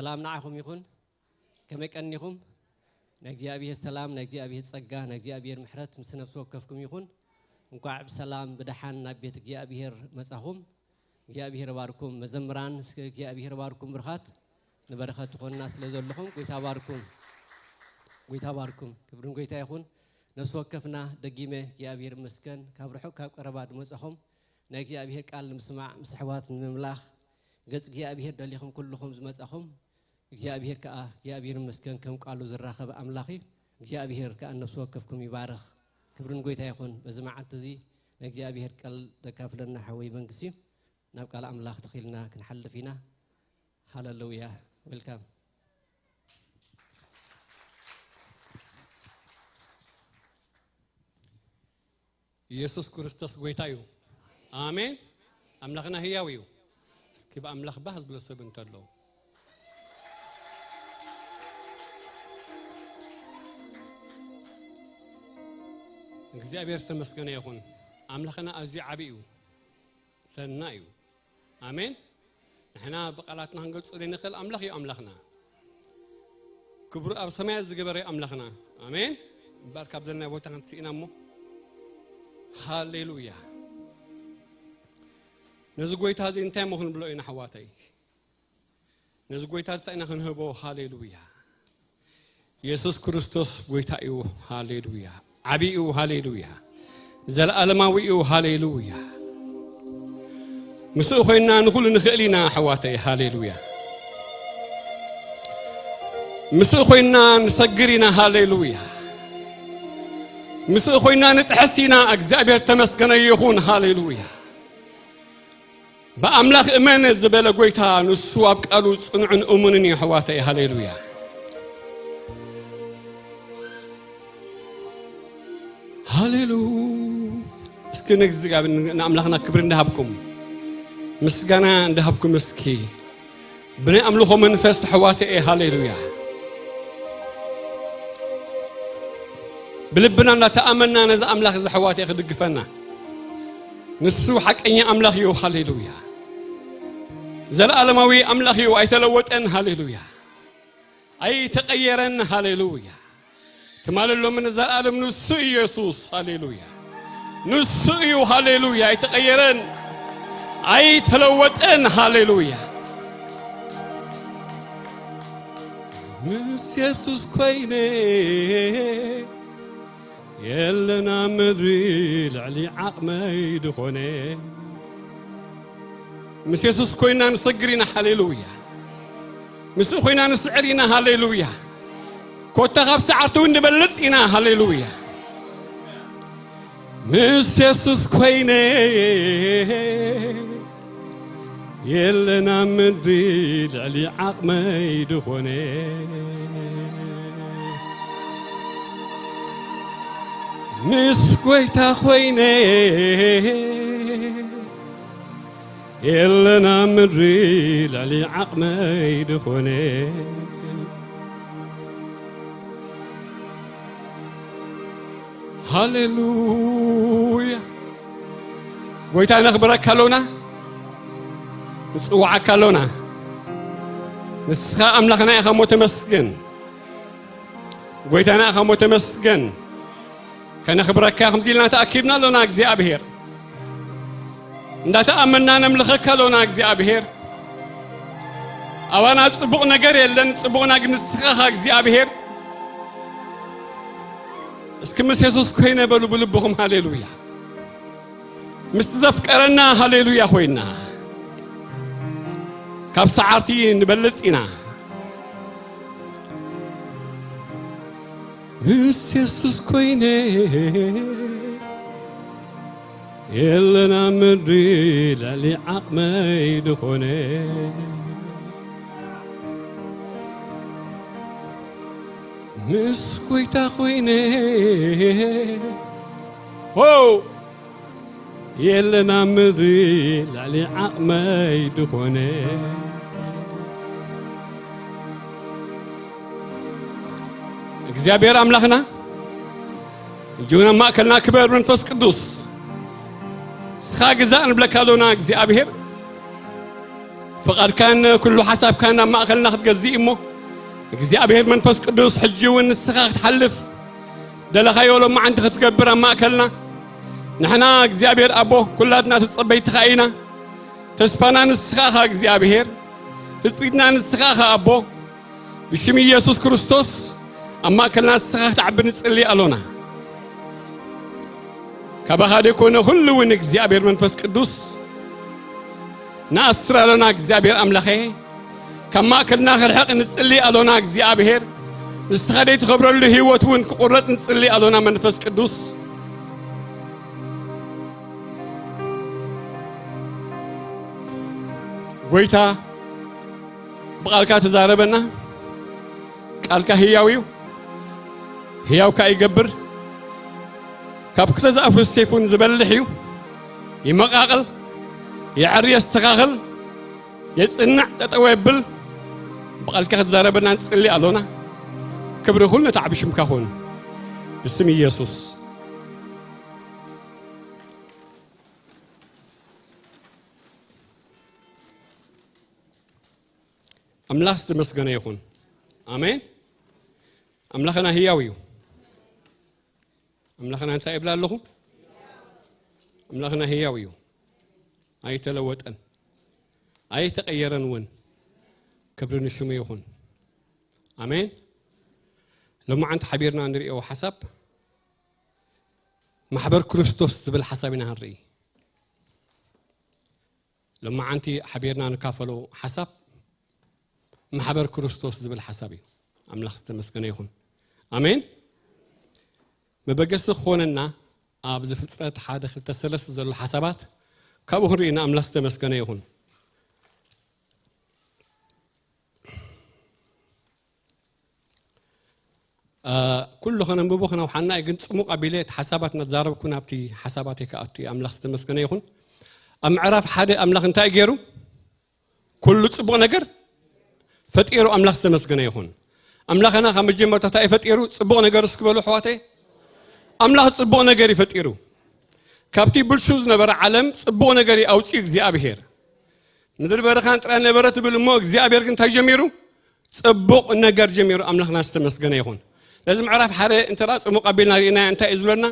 ሰላም ንዓኹም ይኹን። ከመይ ቀኒኹም? ናይ እግዚኣብሔር ሰላም፣ ናይ እግዚኣብሔር ጸጋ፣ ናይ እግዚኣብሔር ምሕረት ምስ ነፍሲ ወከፍኩም ይኹን። እንኳዕ ብሰላም ብደሓን ናብ ቤት እግዚኣብሔር መጻኹም። እግዚኣብሔር ባርኩም መዘምራን፣ እስከ እግዚኣብሔር ባርኩም ብርኻት። ንበረኸት ትኾንና ስለ ዘለኹም ጎይታ ባርኩም። ጎይታ ባርኩም። ክብርን ጎይታ ይኹን። ነፍሲ ወከፍና ደጊመ እግዚኣብሔር ይመስገን። ካብ ርሑቕ ካብ ቀረባ ዝመጻኹም ናይ እግዚኣብሔር ቃል ንምስማዕ ምስ ኣሕዋት ንምምላኽ ገጽ እግዚኣብሔር ደሊኹም ኩልኹም ዝመጻኹም እግዚኣብሔር ከኣ እግዚኣብሔር ይመስገን ከም ቃሉ ዝራኸብ ኣምላኽ እዩ። እግዚኣብሔር ከኣ ነፍሲ ወከፍኩም ይባርኽ። ክብርን ጎይታ ይኹን። በዚ መዓልቲ እዚ ናይ እግዚኣብሔር ቃል ዘካፍለና ሓወይ መንግስቲ እዩ። ናብ ቃል ኣምላኽ ተኺልና ክንሓልፍ ኢና። ሃሌሉያ። ዌልካም። ኢየሱስ ክርስቶስ ጎይታ እዩ። ኣሜን። ኣምላኽና ህያው እዩ። እስኪ ብኣምላኽ ባህ ዝብሎ ሰብ እንተሎ እግዚኣብሔር ዝተመስገነ ይኹን። ኣምላኽና ኣዝዩ ዓቢ እዩ። ሰና እዩ። ኣሜን። ንሕና ብቓላትና ክንገልጾ ዘይንኽእል ኣምላኽ እዩ ኣምላኽና። ክብሩ ኣብ ሰማያት ዝገበረ ኣምላኽና። ኣሜን። እምበኣር ካብ ዘለና ቦታ ክንስኢና እሞ። ሃሌሉያ። ነዚ ጎይታ እዚ እንታይ እሞ ክንብሎ ኢና ኣሕዋተይ? ነዚ ጎይታ እዚ እንታይ ኢና ክንህቦ? ሃሌሉያ። ኢየሱስ ክርስቶስ ጎይታ እዩ። ሃሌሉያ። ዓቢ እዩ። ሃሌሉያ። ዘለኣለማዊ እዩ። ሃሌሉያ። ምስኡ ኮይንና ንኹሉ ንኽእል ኢና ኣሕዋተይ። ሃሌሉያ። ምስኡ ኮይንና ንሰግር ኢና። ሃሌሉያ። ምስኡ ኮይንና ንጥሕስ ኢና። እግዚኣብሔር ተመስገነ ይኹን። ሃሌሉያ። ብኣምላኽ እመን ዝበለ ጎይታ ንሱ ኣብ ቃሉ ጽኑዕን እሙንን እዩ ኣሕዋተይ። ሃሌሉያ። ሃሌሉያ። እስኪ ንእግዚኣብሔር ንኣምላኽና ክብሪ እንዳሃብኩም ምስጋና እንዳሃብኩም እስኪ ብናይ ኣምልኾ መንፈስ ኣሕዋተይ። ሃሌሉያ። ብልብና እንዳተኣመና ነዚ ኣምላኽ እዚ ኣሕዋተይ ክድግፈና ንሱ ሓቀኛ ኣምላኽ እዩ። ሃሌሉያ። ዘለኣለማዊ ኣምላኽ እዩ። ኣይተለወጠን። ሃሌሉያ። ኣይተቐየረን። ሃሌሉያ። ትማሊ ሎምን ንዘለኣለም ንሱ እዩ ኢየሱስ። ሃሌሉያ። ንሱ እዩ። ሃሌሉያ። ኣይተቐየረን። ኣይተለወጠን። ሃሌሉያ። ምስ የሱስ ኮይነ የለና ምድሪ ልዕሊ ዓቕመይ ድኾነ። ምስ የሱስ ኮይና ንሰግር ኢና። ሃሌሉያ። ምስኡ ኮይና ንስዕር ኢና። ሃሌሉያ። ኮታ ካብ ሰዓርቲ እውን ንበልጽ ኢና። ሃሌሉያ። ምስ የሱስ ኮይነ የለና ምድሪ ልዕሊ ዓቕመይ ድኾነ። ምስ ጎይታ ኮይነ የለና ምድሪ ልዕሊ ዓቕመይ ድኾነ። ሃሌሉያ። ጎይታ ነኽብረካ ኣሎና፣ ንጽውዓካ ኣሎና። ንስኻ ኣምላኽና ኢኻ እሞ ተመስገን። ጎይታና ኢኻ እሞ ተመስገን። ከነኽብረካ ከምዚ ኢልና ተኣኪብና ኣሎና እግዚኣብሔር። እንዳተኣመና ነምልኸካ ኣሎና እግዚኣብሔር። ኣባና ጽቡቕ ነገር የለን፣ ጽቡቕና ግን ንስኻ ኢኻ እግዚኣብሔር። እስኪ ምስ የሱስ ኮይነ በሉ ብልብኹም። ሃሌሉያ። ምስቲ ዘፍቀረና ሃሌሉያ ኮይና ካብ ሰዓርቲ ንበልጽ ኢና። ምስ የሱስ ኮይነ የለና ምድሪ ልዕሊ ዓቕመይ ድኾነ። ምስ ጎይታ ኮይነ ሆ የለና ምድሪ ልዕሊ ዓቕመይ ድኾነ። እግዚኣብሔር ኣምላኽና እጅውን ኣብ ማእከልና ክበር መንፈስ ቅዱስ። ንስኻ ግዛእ ንብለካ ኣሎና እግዚኣብሔር። ፍቓድካን ኩሉ ሓሳብካን ኣብ ማእከልና ክትገዝእ እሞ እግዚኣብሔር መንፈስ ቅዱስ ሕጂ እውን ንስኻ ክትሓልፍ ደለኻዮ ሎማዓንቲ ክትገብር ኣብ ማእከልና ንሕና እግዚኣብሔር ኣቦ ኩላትና ተጸበይትኻ ኢና። ተስፋና ንስኻ ኢኻ እግዚኣብሔር፣ ትጽቢትና ንስኻ ኢኻ ኣቦ። ብሽም ኢየሱስ ክርስቶስ ኣብ ማእከልና ንስኻ ክትዓቢ ንጽሊ ኣሎና። ካባኻ ደይኮነ ኩሉ እውን እግዚኣብሔር መንፈስ ቅዱስ ንኣስር ኣሎና እግዚኣብሔር ኣምላኸ። ካብ ማእከልና ክርሕቕ ንጽሊ ኣሎና እግዚኣብሔር። ንስኻ ደይትኸብረሉ ህይወት እውን ክቑረጽ ንጽሊ ኣሎና መንፈስ ቅዱስ። ጎይታ ብቓልካ ትዛረበና። ቃልካ ህያው እዩ። ህያው ከኣ ይገብር። ካብ ክልተ ኣፉ ሴፍ እውን ዝበልሕ እዩ። ይመቓቕል፣ የዕሪ፣ የስተኻኽል፣ የጽንዕ፣ ጠጠው የብል። ብቓልካ ክትዛረበና ንጽሊ ኣሎና። ክብሪ ኩሉ ነቲ ዓቢ ሽምካ ኩን። ብስም ኢየሱስ። ኣምላኽ ዝተመስገነ ይኹን። ኣሜን። ኣምላኽና ህያው እዩ። ኣምላኽና እንታይ እብላ ኣለኹ? ኣምላኽና ህያው እዩ። ኣይተለወጠን። ኣይተቐየረን እውን። ክብሪ ንሽሙ ይኹን። ኣሜን። ሎማዓንቲ ሓቢርና ንርእዮ ሓሳብ ማሕበር ክርስቶስ ዝብል ሓሳብ ኢና ክንርኢ። ሎማዓንቲ ሓቢርና ንካፈሎ ሓሳብ ማሕበር ክርስቶስ ዝብል ሓሳብ እዩ። ኣምላኽ ዝተመስገነ ይኹን። ኣሜን። መበገሲ ክኾነና ኣብ ዘፍጥረት ሓደ ክልተ ሰለስተ ዘሎ ሓሳባት ካብኡ ክንርኢ ኢና። ኣምላኽ ዝተመስገነ ይኹን። እ፣ ኩሉ ከነንብቦ ከነውሓና እዩ፣ ግን ጽሙቕ ኣቢለ እቲ ሓሳባት እናተዛረብኩ ናብቲ ሓሳባተይ ክኣቱ እዩ። ኣምላኽ ዝተመስገነ ይኹን። ኣብ ምዕራፍ ሓደ ኣምላኽ እንታይ ገይሩ? ኩሉ ጽቡቕ ነገር ፈጢሩ። ኣምላኽ ዝተመስገነ ይኹን። ኣምላኽና ካብ መጀመርታ እንታይ እዩ ፈጢሩ? ጽቡቕ ነገር እስኪ በሉ ኣሕዋተይ። ኣምላኽ ጽቡቕ ነገር እዩ ፈጢሩ። ካብቲ ብልሹ ዝነበረ ዓለም ጽቡቕ ነገር እዩ ኣውጺኡ እግዚኣብሄር። ምድሪ በረኻን ጥራይ ነበረ ትብል እሞ እግዚኣብሄር ግን እንታይ ጀሚሩ? ጽቡቕ ነገር ጀሚሩ። ኣምላኽና ዝተመስገነ ይኹን። ነዚ ምዕራፍ ሓደ እንተ ደኣ ጽሙቕ ኣቢልና ርኢናዮ እንታይ እዩ ዝብለና?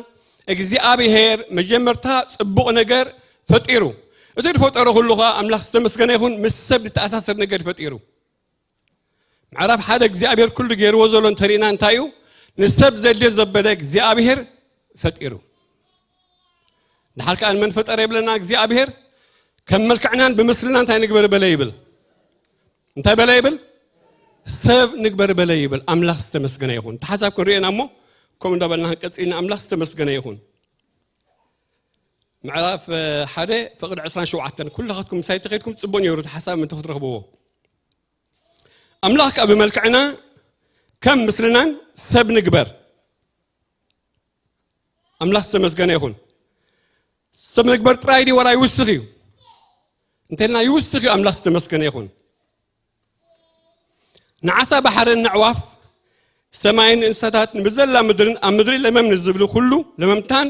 እግዚኣብሄር መጀመርታ ጽቡቕ ነገር ፈጢሩ። እቲ ዝፈጠሮ ኩሉ ኸኣ ኣምላኽ ዝተመስገነ ይኹን፣ ምስ ሰብ ዝተኣሳሰር ነገር ፈጢሩ። ምዕራፍ ሓደ እግዚኣብሄር ኩሉ ገይርዎ ዘሎ እንተሪእና እንታይ እዩ? ንሰብ ዘድልዮ ዘበለ እግዚኣብሄር ፈጢሩ። ድሓር ከኣ ንመን ፈጠረ ይብለና እግዚኣብሄር? ከም መልክዕናን ብምስልናን እንታይ ንግበር በለ ይብል? እንታይ በለ ይብል? ሰብ ንግበር በለ ይብል። ኣምላኽ ዝተመስገነ ይኹን። እቲ ሓሳብ ክንሪኦ ኢና እሞ ከምኡ እንዳበልና ክንቀጽል ኢና። ኣምላኽ ዝተመስገነ ይኹን። ምዕራፍ፣ እ፣ ሓደ ፍቕዲ ዕስራን ሸውዓተን። ኩልኻትኩም ምሳይ ተኸይድኩም ጽቡቕ ነይሩ፣ እቲ ሓሳብ ምእንቲ ክትረኽብዎ። ኣምላኽ ከኣ ብመልክዕና ከም ምስልናን ሰብ ንግበር። ኣምላኽ ዝተመስገነ ይኹን። ሰብ ንግበር ጥራይ ድዩ ወላ ይውስኽ እዩ? እንተልና ይውስኽ እዩ። ኣምላኽ ዝተመስገነ ይኹን። ንዓሳ ባሕርን ንዕዋፍ ሰማይን ንእንስሳታት ንብዘላ ምድርን ኣብ ምድሪ ለመም ንዝብሉ ኩሉ ለመምታን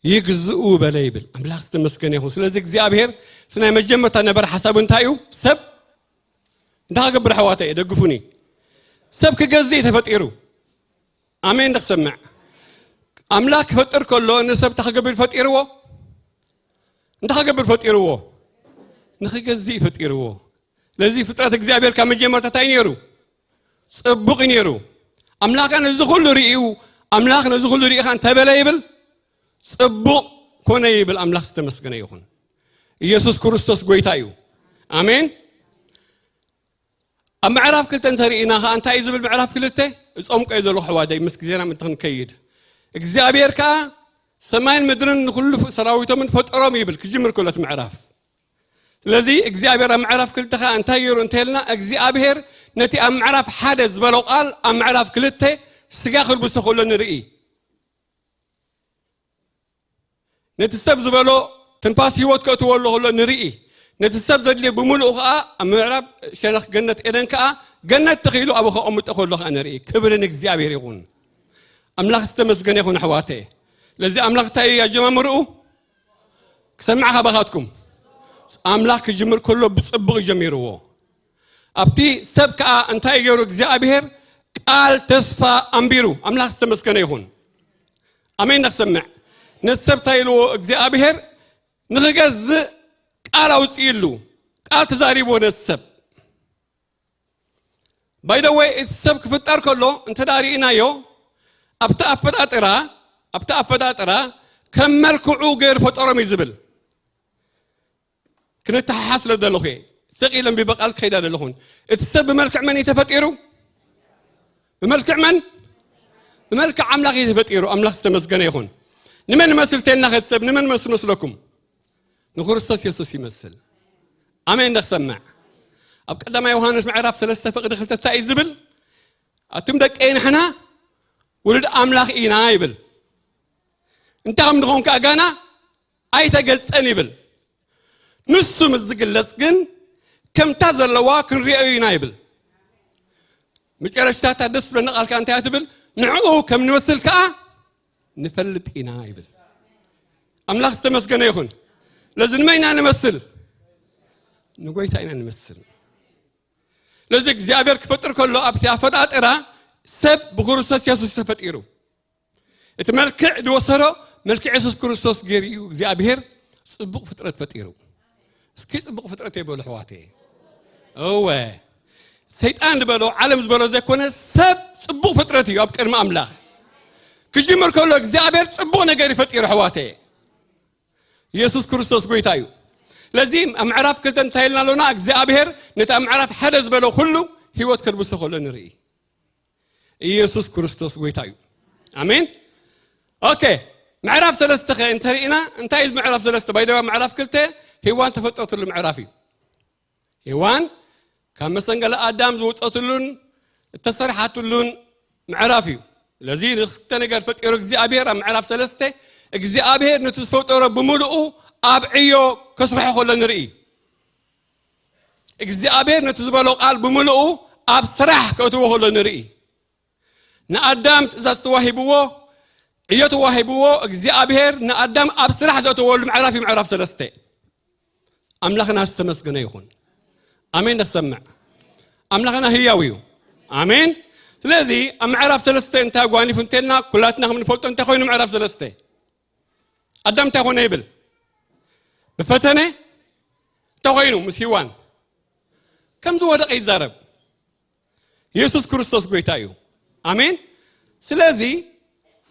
ይግዝኡ በለ ይብል። ኣምላኽ ዝተመስገነ ይኹን። ስለዚ እግዚኣብሄር እቲ ናይ መጀመርታ ነበረ ሓሳቡ እንታይ እዩ? ሰብ እንታይ ክገብር ኣሕዋተይ? ደግፉኒ። ሰብ ክገዝእ እዩ ተፈጢሩ። ኣሜን ዶ ክሰምዕ? ኣምላኽ ክፈጥር ከሎ ንሰብ እንታይ ክገብር ፈጢርዎ? እንታይ ክገብር ፈጢርዎ? ንኽገዝእ እዩ ፈጢርዎ። ስለዚ ፍጥረት እግዚኣብሔር ካብ መጀመርታ እንታይ ነይሩ? ጽቡቕ እዩ ነይሩ። ኣምላኽ ከኣ ነዚ ኩሉ ርእዩ፣ ኣምላኽ ነዚ ኩሉ ርእኻ እንተበለ ይብል፣ ጽቡቕ ኮነ ይብል። ኣምላኽ ዝተመስገነ ይኹን። ኢየሱስ ክርስቶስ ጎይታ እዩ። ኣሜን። ኣብ ምዕራፍ ክልተ እንተርኢና ኸዓ እንታይ እዩ ዝብል? ምዕራፍ ክልተ እጾምቆ እዩ ዘለኹ ኣሕዋተይ፣ ምስ ግዜና ምእንቲ ክንከይድ። እግዚኣብሔር ከኣ ሰማይን ምድርን ንኹሉ ሰራዊቶምን ፈጠሮም ይብል፣ ክጅምር ከሎ እቲ ምዕራፍ። ስለዚ እግዚኣብሔር ኣብ ምዕራፍ ክልተ ኸዓ እንታይ ገይሩ እንተልና፣ እግዚኣብሔር ነቲ ኣብ ምዕራፍ ሓደ ዝበሎ ቃል ኣብ ምዕራፍ ክልተ ስጋ ክልብሶ ከሎ ንርኢ። ነቲ ሰብ ዝበሎ ትንፋስ ህይወት ከእትወሉ ከሎ ንርኢ። ነቲ ሰብ ዘድልዮ ብምሉኡ ኸዓ ኣብ ምዕራብ ሸነኽ ገነት ኤደን ከዓ ገነት ተኺሉ ኣብኡ ከቐምጦ ከሎ ኸዓ ንርኢ። ክብሪ ንእግዚኣብሔር ይኹን። ኣምላኽ ዝተመስገነ ይኹን ኣሕዋተ። ለዚ ኣምላኽ እንታይ እዩ ኣጀማምርኡ? ክሰምዕ ካባኻትኩም። ኣምላኽ ክጅምር ከሎ ብጽቡቕ ጀሚርዎ። ኣብቲ ሰብ ከኣ እንታይ ገይሩ? እግዚኣብሔር ቃል ተስፋ ኣንቢሩ። ኣምላኽ ዝተመስገነ ይኹን። ኣሜን። ነክሰምዕ። ነቲ ሰብ እንታይ ኢልዎ? እግዚኣብሔር ንኽገዝእ ቃል ኣውፅእሉ። ቃል ተዛሪብዎ ነቲ ሰብ። ባይደወይ እቲ ሰብ ክፍጠር ከሎ እንተ ርኢናዮ፣ ኣብቲ ኣፈጣጥራ ኣብቲ ኣፈጣጥራ ከም መልክዑ ገይሩ ፈጠሮም እዩ ዝብል። ክንተሓሓስ ስለ ዘለኹ እየ። ሰቂለ ኣንቢበ ቃል ክኸይዳ ዘለኹን። እቲ ሰብ ብመልክዕ መን እዩ ተፈጢሩ? ብመልክዕ መን? ብመልክዕ ኣምላኽ እዩ ተፈጢሩ። ኣምላኽ ዝተመስገነ ይኹን። ንመን ይመስል ተልና ኸ ሰብ ንመን መስል መስለኩም? ንክርስቶስ የሱስ ይመስል። ኣሜን። ንክሰምዕ ኣብ ቀዳማይ ዮሃንስ ምዕራፍ ሰለስተ ፍቕዲ ክልተ እንታይ እዩ ዝብል? ኣቱም ደቀይ ንሕና ውሉድ ኣምላኽ ኢና ይብል። እንታይ ከም ንኸውን ከኣ ጋና ኣይተገልጸን ይብል። ንሱ ምስ ዝግለጽ ግን ከምታ ዘለዋ ክንሪኦ ኢና ይብል። መጨረሽታታ ደስ ብለና ቃልካ እንታይ ትብል? ንዕኡ ከም ንመስል ከኣ ንፈልጥ ኢና ይብል። ኣምላኽ ዝተመስገነ ይኹን። ለዚ ንመን ኢና ንመስል? ንጎይታ ኢና ንመስል። ለዚ እግዚኣብሔር ክፈጥር ከሎ ኣብቲ ኣፈጣጥራ ሰብ ብክርስቶስ የሱስ ተፈጢሩ። እቲ መልክዕ ዝወሰዶ መልክዕ የሱስ ክርስቶስ ገይሩ እዩ እግዚኣብሔር ጽቡቕ ፍጥረት ፈጢሩ። እስኪ ጽቡቕ ፍጥረት ይበሉ ኣሕዋተይ። እወ ሰይጣን ዝበሎ ዓለም ዝበሎ ዘይኮነ ሰብ ጽቡቕ ፍጥረት እዩ ኣብ ቅድሚ ኣምላኽ። ክጅምር ከሎ እግዚኣብሔር ጽቡቕ ነገር ይፈጢሩ ኣሕዋተይ። የሱስ ክርስቶስ ጎይታ እዩ። ስለዚ ኣብ ምዕራፍ ክልተ እንታይ ኢልና ኣሎና? እግዚኣብሔር ነቲ ኣብ ምዕራፍ ሓደ ዝበሎ ኩሉ ህይወት ከልብሶ ከሎ ንርኢ። ኢየሱስ ክርስቶስ ጎይታ እዩ። ኣሜን። ኦኬ። ምዕራፍ ሰለስተ ከ እንተሪእና እንታይ እዩ ምዕራፍ ሰለስተ? ባይደዋ ምዕራፍ ክልተ ሄዋን ተፈጠረትሉ ምዕራፍ እዩ። ሄዋን ካብ መሰንገለ ኣዳም ዝወፀትሉን እተሰርሓትሉን ምዕራፍ እዩ። ስለዚ ንክልተ ነገር ፈጢሩ እግዚኣብሔር ኣብ ምዕራፍ ሰለስተ እግዚኣብሔር ነቲ ዝፈጠሮ ብምልኡ ኣብ ዕዮ ከስርሖ ከሎ ንርኢ። እግዚኣብሔር ነቲ ዝበሎ ቃል ብምልኡ ኣብ ስራሕ ከእትዎ ከሎ ንርኢ። ንኣዳም ትእዛዝ ተዋሂብዎ፣ ዕዮ ተዋሂብዎ፣ እግዚኣብሔር ንኣዳም ኣብ ስራሕ ዘእተወሉ ምዕራፍ እዩ ምዕራፍ ሰለስተ። ኣምላኽና ዝተመስገነ ይኹን። ኣሜን። ነሰምዕ። ኣምላኽና ህያው እዩ። ኣሜን። ስለዚ ኣብ ምዕራፍ ሰለስተ እንታይ ጓኒፉ እንተልና ኩላትና ከም ንፈልጦ እንታይ ኮይኑ ምዕራፍ ሰለስተ ኣዳም እንታይ ኮነ ይብል? ብፈተነ እንታይ ኮይኑ ምስ ሂዋን ከም ዝወደቐ ይዛረብ። የሱስ ክርስቶስ ጎይታ እዩ። ኣሜን። ስለዚ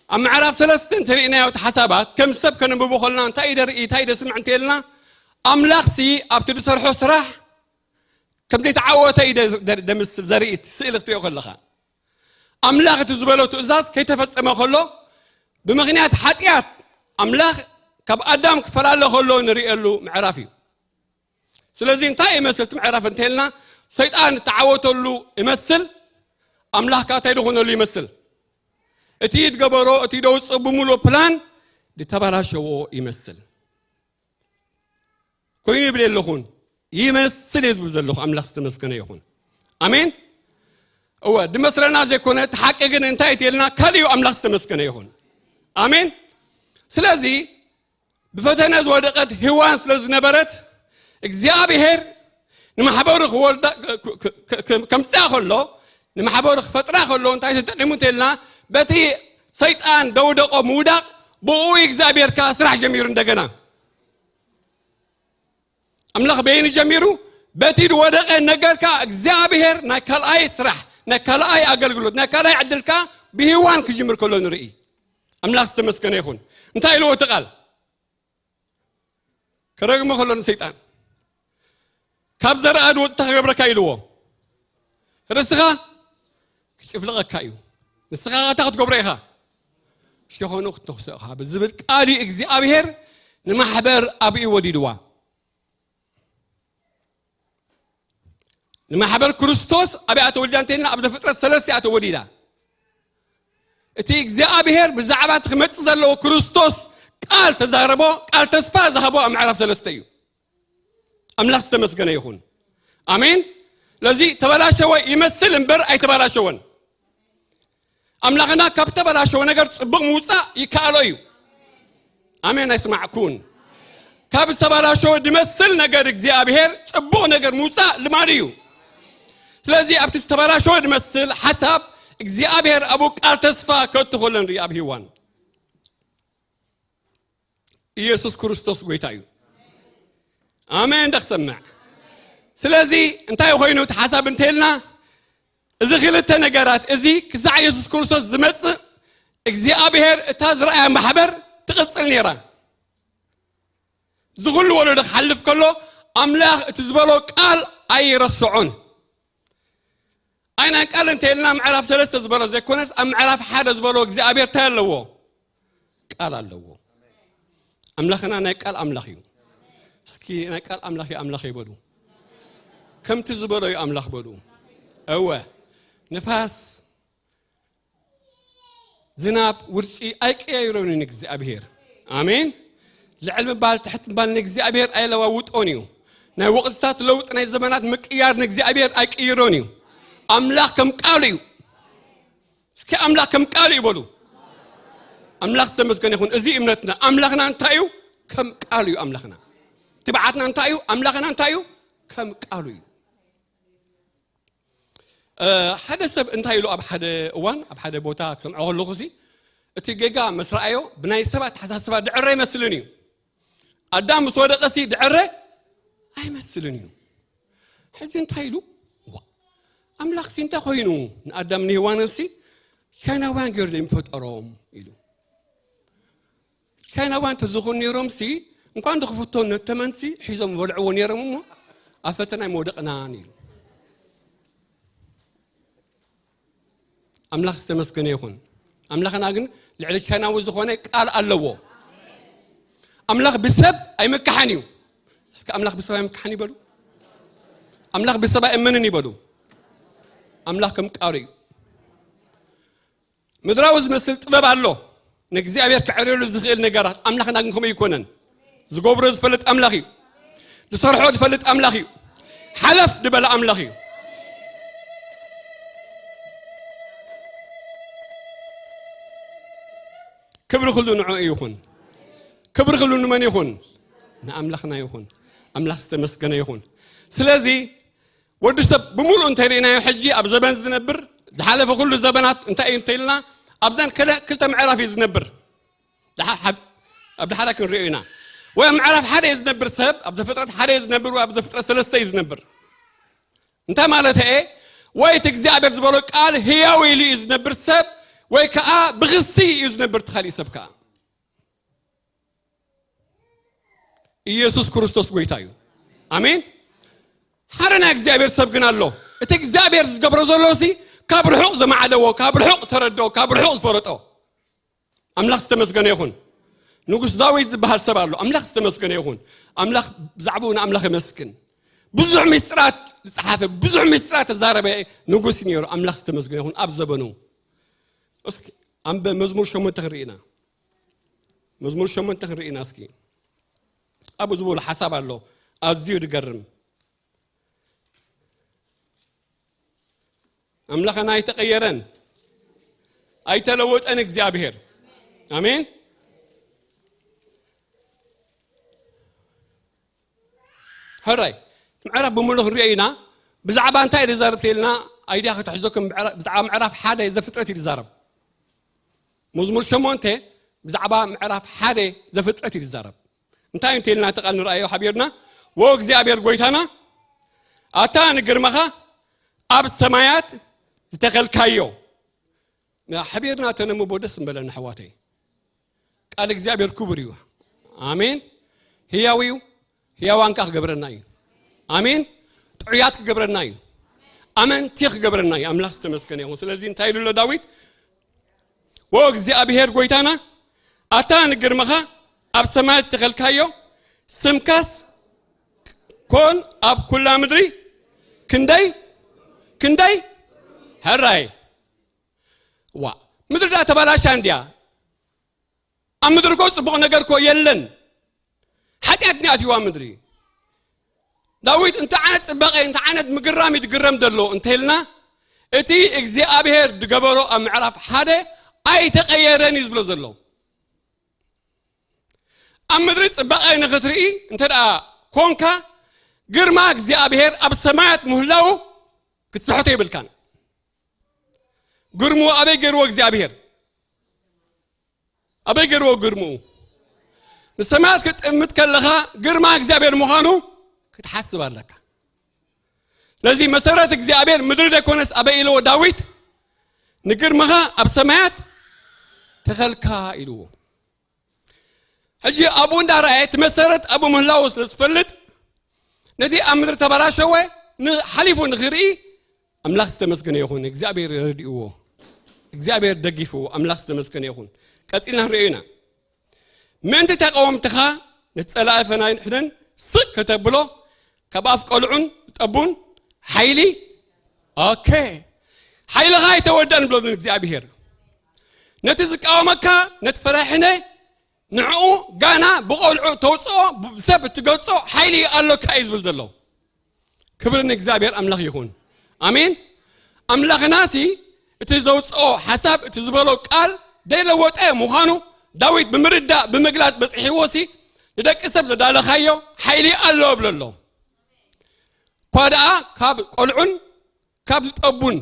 ኣብ ምዕራፍ ሰለስተ እንተሪእናዮ እቲ ሓሳባት ከም ሰብ ከነንብቦ ከለና እንታይ ደርኢ እንታይ ደስምዕ እንተልና ኣምላኽሲ ኣብቲ ዝሰርሖ ስራሕ ከም ዘይተዓወተ እዩ ደ- ደ- ደምስል ዘርኢ ስእሊ ክትሪኦ ከለኻ ኣምላኽ እቲ ዝበሎ ትእዛዝ ከይተፈጸመ ከሎ ብምኽንያት ሓጢኣት ኣምላኽ ካብ ኣዳም ክፈላለ ከሎ ንርእየሉ ምዕራፍ እዩ። ስለዚ እንታይ ይመስል እቲ ምዕራፍ እንተልና ሰይጣን እተዓወተሉ ይመስል። ኣምላኽ ከዓ እንታይ ዝኾነሉ ይመስል? እቲ ዝገበሮ እቲ ደውፅእ ብምሉእ ፕላን ዝተበላሸዎ ይመስል። ኮይኑ ይብል የለኹን ይመስል እየ ዝብል ዘለኹ። ኣምላኽ ዝተመስገነ ይኹን። ኣሜን። እወ ድመስለና ዘይኮነ እቲ ሓቂ ግን እንታይ እትልና ካልእ እዩ። ኣምላኽ ዝተመስገነ ይኹን። ኣሜን። ስለዚ ብፈተነ ዝወደቐት ሄዋን ስለ ዝነበረት እግዚኣብሔር ንማሕበሩ ክወልዳ ከምፅኣ ከሎ ንማሕበሩ ክፈጥራ ከሎ እንታይ ተጠቂሙ እንተልና በቲ ሰይጣን ደውደቆ ምውዳቕ ብኡ እግዚኣብሔር ከዓ ስራሕ ጀሚሩ እንደገና ኣምላኽ በይኑ ጀሚሩ በቲ ዝወደቐ ነገርካ እግዚኣብሔር ናይ ካልኣይ ስራሕ ናይ ካልኣይ ኣገልግሎት ናይ ካልኣይ ዕድልካ ብሂዋን ክጅምር ከሎ ንርኢ። ኣምላኽ ዝተመስገነ ይኹን። እንታይ ኢልዎ እቲ ቃል? ከረግሞ ከሎ ንሰይጣን ካብ ዘርኣ ዝወፅታ ክገብረካ ኢልዎ። ርእስኻ ክጭፍልቐካ እዩ። ንስኻ ታ ክትገብሮ ኢኻ። ሸኾኑ ክትተኽሶ ኢኻ ብዝብል ቃል እዩ እግዚኣብሔር ንማሕበር ኣብኡ ወዲድዋ። ንማሕበር ክርስቶስ ኣብኣ ተወሊዳ እንተልና ኣብ ዘፍጥረት ሰለስተ እያ ተወሊዳ። እቲ እግዚኣብሔር ብዛዕባ እቲ ክመፅእ ዘለዎ ክርስቶስ ቃል ተዛረቦ ቃል ተስፋ ዝሃቦ ኣብ ምዕራፍ ሰለስተ እዩ። ኣምላኽ ዝተመስገነ ይኹን። ኣሜን። ለዚ ተበላሸወ ይመስል እምበር ኣይተበላሸወን። ኣምላኽና ካብ ተበላሸወ ነገር ፅቡቕ ምውፃእ ይከኣሎ እዩ። ኣሜን። ኣይስማዕኩን። ካብ ዝተበላሸወ ዝመስል ነገር እግዚኣብሔር ጽቡቕ ነገር ምውጻእ ልማዱ እዩ። ስለዚ ኣብቲ ዝተበላሸወ ዝመስል ሓሳብ እግዚኣብሔር ኣብኡ ቃል ተስፋ ከእቱ ከሎ ንርኢ ኣብ ሄዋን። ኢየሱስ ክርስቶስ ጎይታ እዩ። ኣሜን። ደክሰምዕ። ስለዚ እንታይ ኮይኑ እቲ ሓሳብ እንተልና፣ እዚ ክልተ ነገራት እዚ ክሳዕ ኢየሱስ ክርስቶስ ዝመጽእ እግዚኣብሔር እታ ዝረኣያ ማሕበር ትቕጽል ነይራ። እዚ ኩሉ ወለዶ ክሓልፍ ከሎ ኣምላኽ እቲ ዝበሎ ቃል ኣይረስዖን። ኣይ ናይ ቃል እንተ ኢልና ምዕራፍ ሰለስተ ዝበሎ ዘይኮነስ ኣብ ምዕራፍ ሓደ ዝበሎ እግዚኣብሔር እንታይ ኣለዎ? ቃል ኣለዎ። ኣምላኽና ናይ ቃል ኣምላኽ እዩ። እስኪ ናይ ቃል ኣምላኽ እዩ ኣምላኽ ይበሉ። ከምቲ ዝበሎ እዩ ኣምላኽ በሉ። እወ፣ ንፋስ፣ ዝናብ፣ ውርጪ ኣይቀያይሮን እዩ እግዚኣብሔር። ኣሜን። ልዕል ምባል ትሕት ምባል ንእግዚኣብሔር ኣይለዋውጦን እዩ። ናይ ወቕትታት ለውጥ ናይ ዘመናት ምቅያር ንእግዚኣብሔር ኣይቅይሮን እዩ። ኣምላኽ ከም ቃሉ እዩ። እስኪ ኣምላኽ ከም ቃሉ እዩ በሉ። ኣምላኽ ዝተመስገነ ይኹን። እዚ እምነትና ኣምላኽና እንታይ እዩ? ከም ቃሉ እዩ ኣምላኽና። ትብዓትና እንታይ እዩ? ኣምላኽና እንታይ እዩ? ከም ቃሉ እዩ። ሓደ ሰብ እንታይ ኢሉ ኣብ ሓደ እዋን ኣብ ሓደ ቦታ ክሰምዖ ከለኹ ሲ እቲ ጌጋ ምስ ረኣዮ ብናይ ሰባት ተሓሳስባ ድዕረ ኣይመስልን እዩ። ኣዳም ምስ ወደቀ ሲ ድዕረ ኣይመስልን እዩ። ሕጂ እንታይ ኢሉ? ዋ፣ ኣምላኽ ሲ እንታይ ኮይኑ ንኣዳም ንሄዋንን ሲ ቻይናውያን ገይሩ ዶ ፈጠሮም ኢሉ። ቻይናውያን ተዝኾኑ ነይሮም ሲ እንኳን ዝኽፍቶ ነተመን ሲ ሒዞም በልዕዎ ነይሮም እሞ ኣብ ፈተና ኣይመወደቕናን ኢሉ። ኣምላኽ ዝተመስገነ ይኹን። ኣምላኽና ግን ልዕሊ ቻይናዊ ዝኾነ ቃል ኣለዎ። ኣምላኽ ብሰብ ኣይምካሕን እዩ። እስኪ ኣምላኽ ብሰብ ኣይምካሕን ይበሉ። ኣምላኽ ብሰብ ኣይእመንን ይበሉ። ኣምላኽ ከም ቃሉ እዩ። ምድራዊ ዝመስል ጥበብ ኣሎ፣ ንእግዚኣብሔር ክዕርየሉ ዝኽእል ነገራት። ኣምላኽና ግን ከምኡ ኣይኮነን። ዝገብሮ ዝፈልጥ ኣምላኽ እዩ። ዝሰርሖ ዝፈልጥ ኣምላኽ እዩ። ሓለፍ ዝበለ ኣምላኽ እዩ። ክብሪ ኩሉ ንዕኡ ይኹን። ክብሪ ኩሉ ንመን ይኹን? ንኣምላኽና ይኹን። ኣምላኽ ዝተመስገነ ይኹን። ስለዚ ወዲ ሰብ ብምሉእ እንተሪእናዮ ሕጂ ኣብ ዘበን ዝነብር ዝሓለፈ ኩሉ ዘበናት እንታይ እዩ እንተኢልና ኣብዘን ክለ- ክልተ ምዕራፍ እዩ ዝነብር። ድሓ- ሓብ- ኣብ ድሓራ ክንሪኦ ኢና። ወይ ኣብ ምዕራፍ ሓደ እዩ ዝነብር ሰብ፣ ኣብ ዘፍጥረት ሓደ እዩ ዝነብር ወይ ኣብ ዘፍጥረት ሰለስተ እዩ ዝነብር። እንታይ ማለት እየ? ወይ እቲ እግዚኣብሔር ዝበሎ ቃል ህያው ኢሉ እዩ ዝነብር ሰብ፣ ወይ ከዓ ብኽሲ እዩ ዝነብር እቲ ካሊእ ሰብ ከዓ። ኢየሱስ ክርስቶስ ጎይታ እዩ። ኣሜን። ሓደ ናይ እግዚኣብሔር ሰብ ግን ኣሎ። እቲ እግዚኣብሔር ዝገብሮ ዘሎ ሲ ካብ ርሑቕ ዘማዕደዎ፣ ካብ ርሑቕ ተረድኦ፣ ካብ ርሑቕ ዝፈለጦ። ኣምላኽ ዝተመስገነ ይኹን። ንጉስ ዳዊት ዝበሃል ሰብ ኣሎ። ኣምላኽ ዝተመስገነ ይኹን። ኣምላኽ ብዛዕባኡ ንኣምላኽ የመስግን። ብዙሕ ምስጢራት ዝጸሓፈ፣ ብዙሕ ምስጢራት ተዛረበ ንጉስ እዩ ነይሩ። ኣምላኽ ዝተመስገነ ይኹን ኣብ ዘበኑ። እስኪ ኣንበ መዝሙር ሸሞንተ ክንርኢ ኢና። መዝሙር ሸሞንተ ክንርኢ ኢና እስኪ። ኣብኡ ዝበሉ ሓሳብ ኣሎ። ኣዝዩ ዝገርም። ኣምላኽና ኣይተቐየረን፣ ኣይተለወጠን እግዚኣብሔር። ኣሜን። ሕራይ ምዕራፍ ብምሉእ ክንሪኦ ኢና። ብዛዕባ እንታይ እዩ ዝዛረብ ተልና ኣይድያ ክትሕዘኩም። ብዛዕባ ምዕራፍ ሓደ ዘፍጥረት እዩ ዝዛረብ። መዝሙር ሸሞንተ ብዛዕባ ምዕራፍ ሓደ ዘፍጥረት እዩ ዝዛረብ። እንታይ እንተልና እቲ ቃል ንረኣዮ ሓቢርና? ወ እግዚኣብሔር ጎይታና፣ ኣታ ንግርማኻ ኣብ ሰማያት ዝተኸልካዮ። ሓቢርና ተነምቦ ደስ ምበለና ኣሕዋተይ። ቃል እግዚኣብሔር ክቡር እዩ። ኣሜን። ህያው እዩ። ህያዋን ከዓ ክገብረና እዩ። ኣሜን። ጥዑያት ክገብረና እዩ። ኣመንቲ ክገብረና እዩ። ኣምላኽ ዝተመስገነ ይኹን። ስለዚ እንታይ ኢሉ ኣሎ ዳዊት? ወ እግዚኣብሔር ጎይታና፣ ኣታ ንግርምኻ ኣብ ሰማይ እተኸልካዮ፣ ስምካስ ኮን ኣብ ኩላ ምድሪ። ክንደይ ክንደይ ሕራይ። ዋ፣ ምድሪ ዳ ተባላሻ እንድያ። ኣብ ምድሪ እኮ ጽቡቕ ነገር እኮ የለን። ሓጢኣት ንኣትይዋ ምድሪ። ዳዊት እንታይ ዓይነት ጽባቐ እንታይ ዓይነት ምግራም እዩ ዝግረም ዘሎ እንተልና፣ እቲ እግዚኣብሔር ዝገበሮ ኣብ ምዕራፍ ሓደ ኣይተቐየረን እዩ ዝብሎ ዘሎ። ኣብ ምድሪ ጽባቐ ንኽትርኢ እንተ ደኣ ኮንካ፣ ግርማ እግዚኣብሔር ኣብ ሰማያት ምህላዉ ክትስሕቶ የብልካን። ግርምኡ ኣበይ ገይርዎ እግዚኣብሔር? ኣበይ ገይርዎ ግርምኡ? ንሰማያት ክትጥምት ከለኻ ግርማ እግዚኣብሔር ምዃኑ ክትሓስብ ኣለካ። ነዚ መሰረት እግዚኣብሔር ምድሪ ደይኮነስ ኣበይ ኢልዎ ዳዊት? ንግርምኻ ኣብ ሰማያት ተኸልካ ኢልዎ። ሕጂ ኣብኡ እንዳረኣየ እቲ መሰረት ኣብኡ ምህላዉ ስለ ዝፈልጥ ነዚ ኣብ ምድሪ ተበላሸወ ንሓሊፉ ንኽርኢ ኣምላኽ ዝተመስገነ ይኹን። እግዚኣብሔር ረድእዎ፣ እግዚኣብሔር ደጊፍዎ፣ ኣምላኽ ዝተመስገነ ይኹን። ቀጺልና ንርእዮ ኢና። ምእንቲ ተቃወምትኻ ነቲ ጸላኢ ፈናይሕነን ስቕ ከተብሎ ካብ ኣፍ ቆልዑን ጠቡን ሓይሊ፣ ኦኬ፣ ሓይልኻ ኣይተወደን ብሎ እግዚኣብሔር። ነቲ ዝቃወመካ ነቲ ፈራሕነ ንዕኡ ጋና ብቆልዑ ተውፅኦ፣ ብሰብ እትገልፆ ሓይሊ ኣሎካ እዩ ዝብል ዘሎ። ክብሪ ንእግዚኣብሔር ኣምላኽ ይኹን። ኣሜን። ኣምላኽናሲ እቲ ዘውፅኦ ሓሳብ፣ እቲ ዝበሎ ቃል ደይለወጠ ምዃኑ ዳዊት ብምርዳእ ብምግላፅ በፅሒዎ ሲ ንደቂ ሰብ ዘዳለኻዮ ሓይሊ ኣሎ እብሎ ኣሎ። እኳ ደኣ ካብ ቆልዑን ካብ ዝጠቡን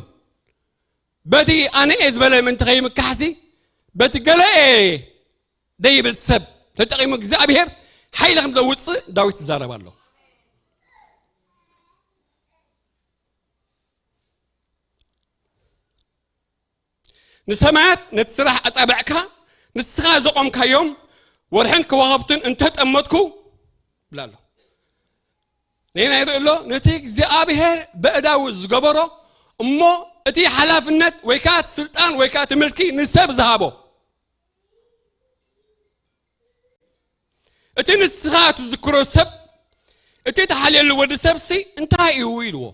በቲ ኣነ እየ ዝበለ ምእንቲ ከይምካሕሲ በቲ ገለ እየ ደይብል ሰብ ተጠቒሙ እግዚኣብሔር ሓይሊ ከም ዘውፅእ ዳዊት ይዛረብ ኣሎ። ንሰማያት ነቲ ስራሕ ኣጻብዕካ ንስኻ ዘቖምካዮም ወርሕን ከዋኽብትን እንተጠመትኩ ብላ ኣሎ። ነየናይ ይርኢ ኣሎ? ነቲ እግዚኣብሔር በእዳዊ ዝገበሮ እሞ እቲ ሓላፍነት ወይ ከዓ እቲ ስልጣን ወይ ከዓ እቲ ምልኪ ንሰብ ዝሃቦ። እቲ ንስኻ ትዝክሮ ሰብ፣ እቲ ተሓልየሉ ወዲ ሰብሲ እንታይ እዩ ኢልዎ?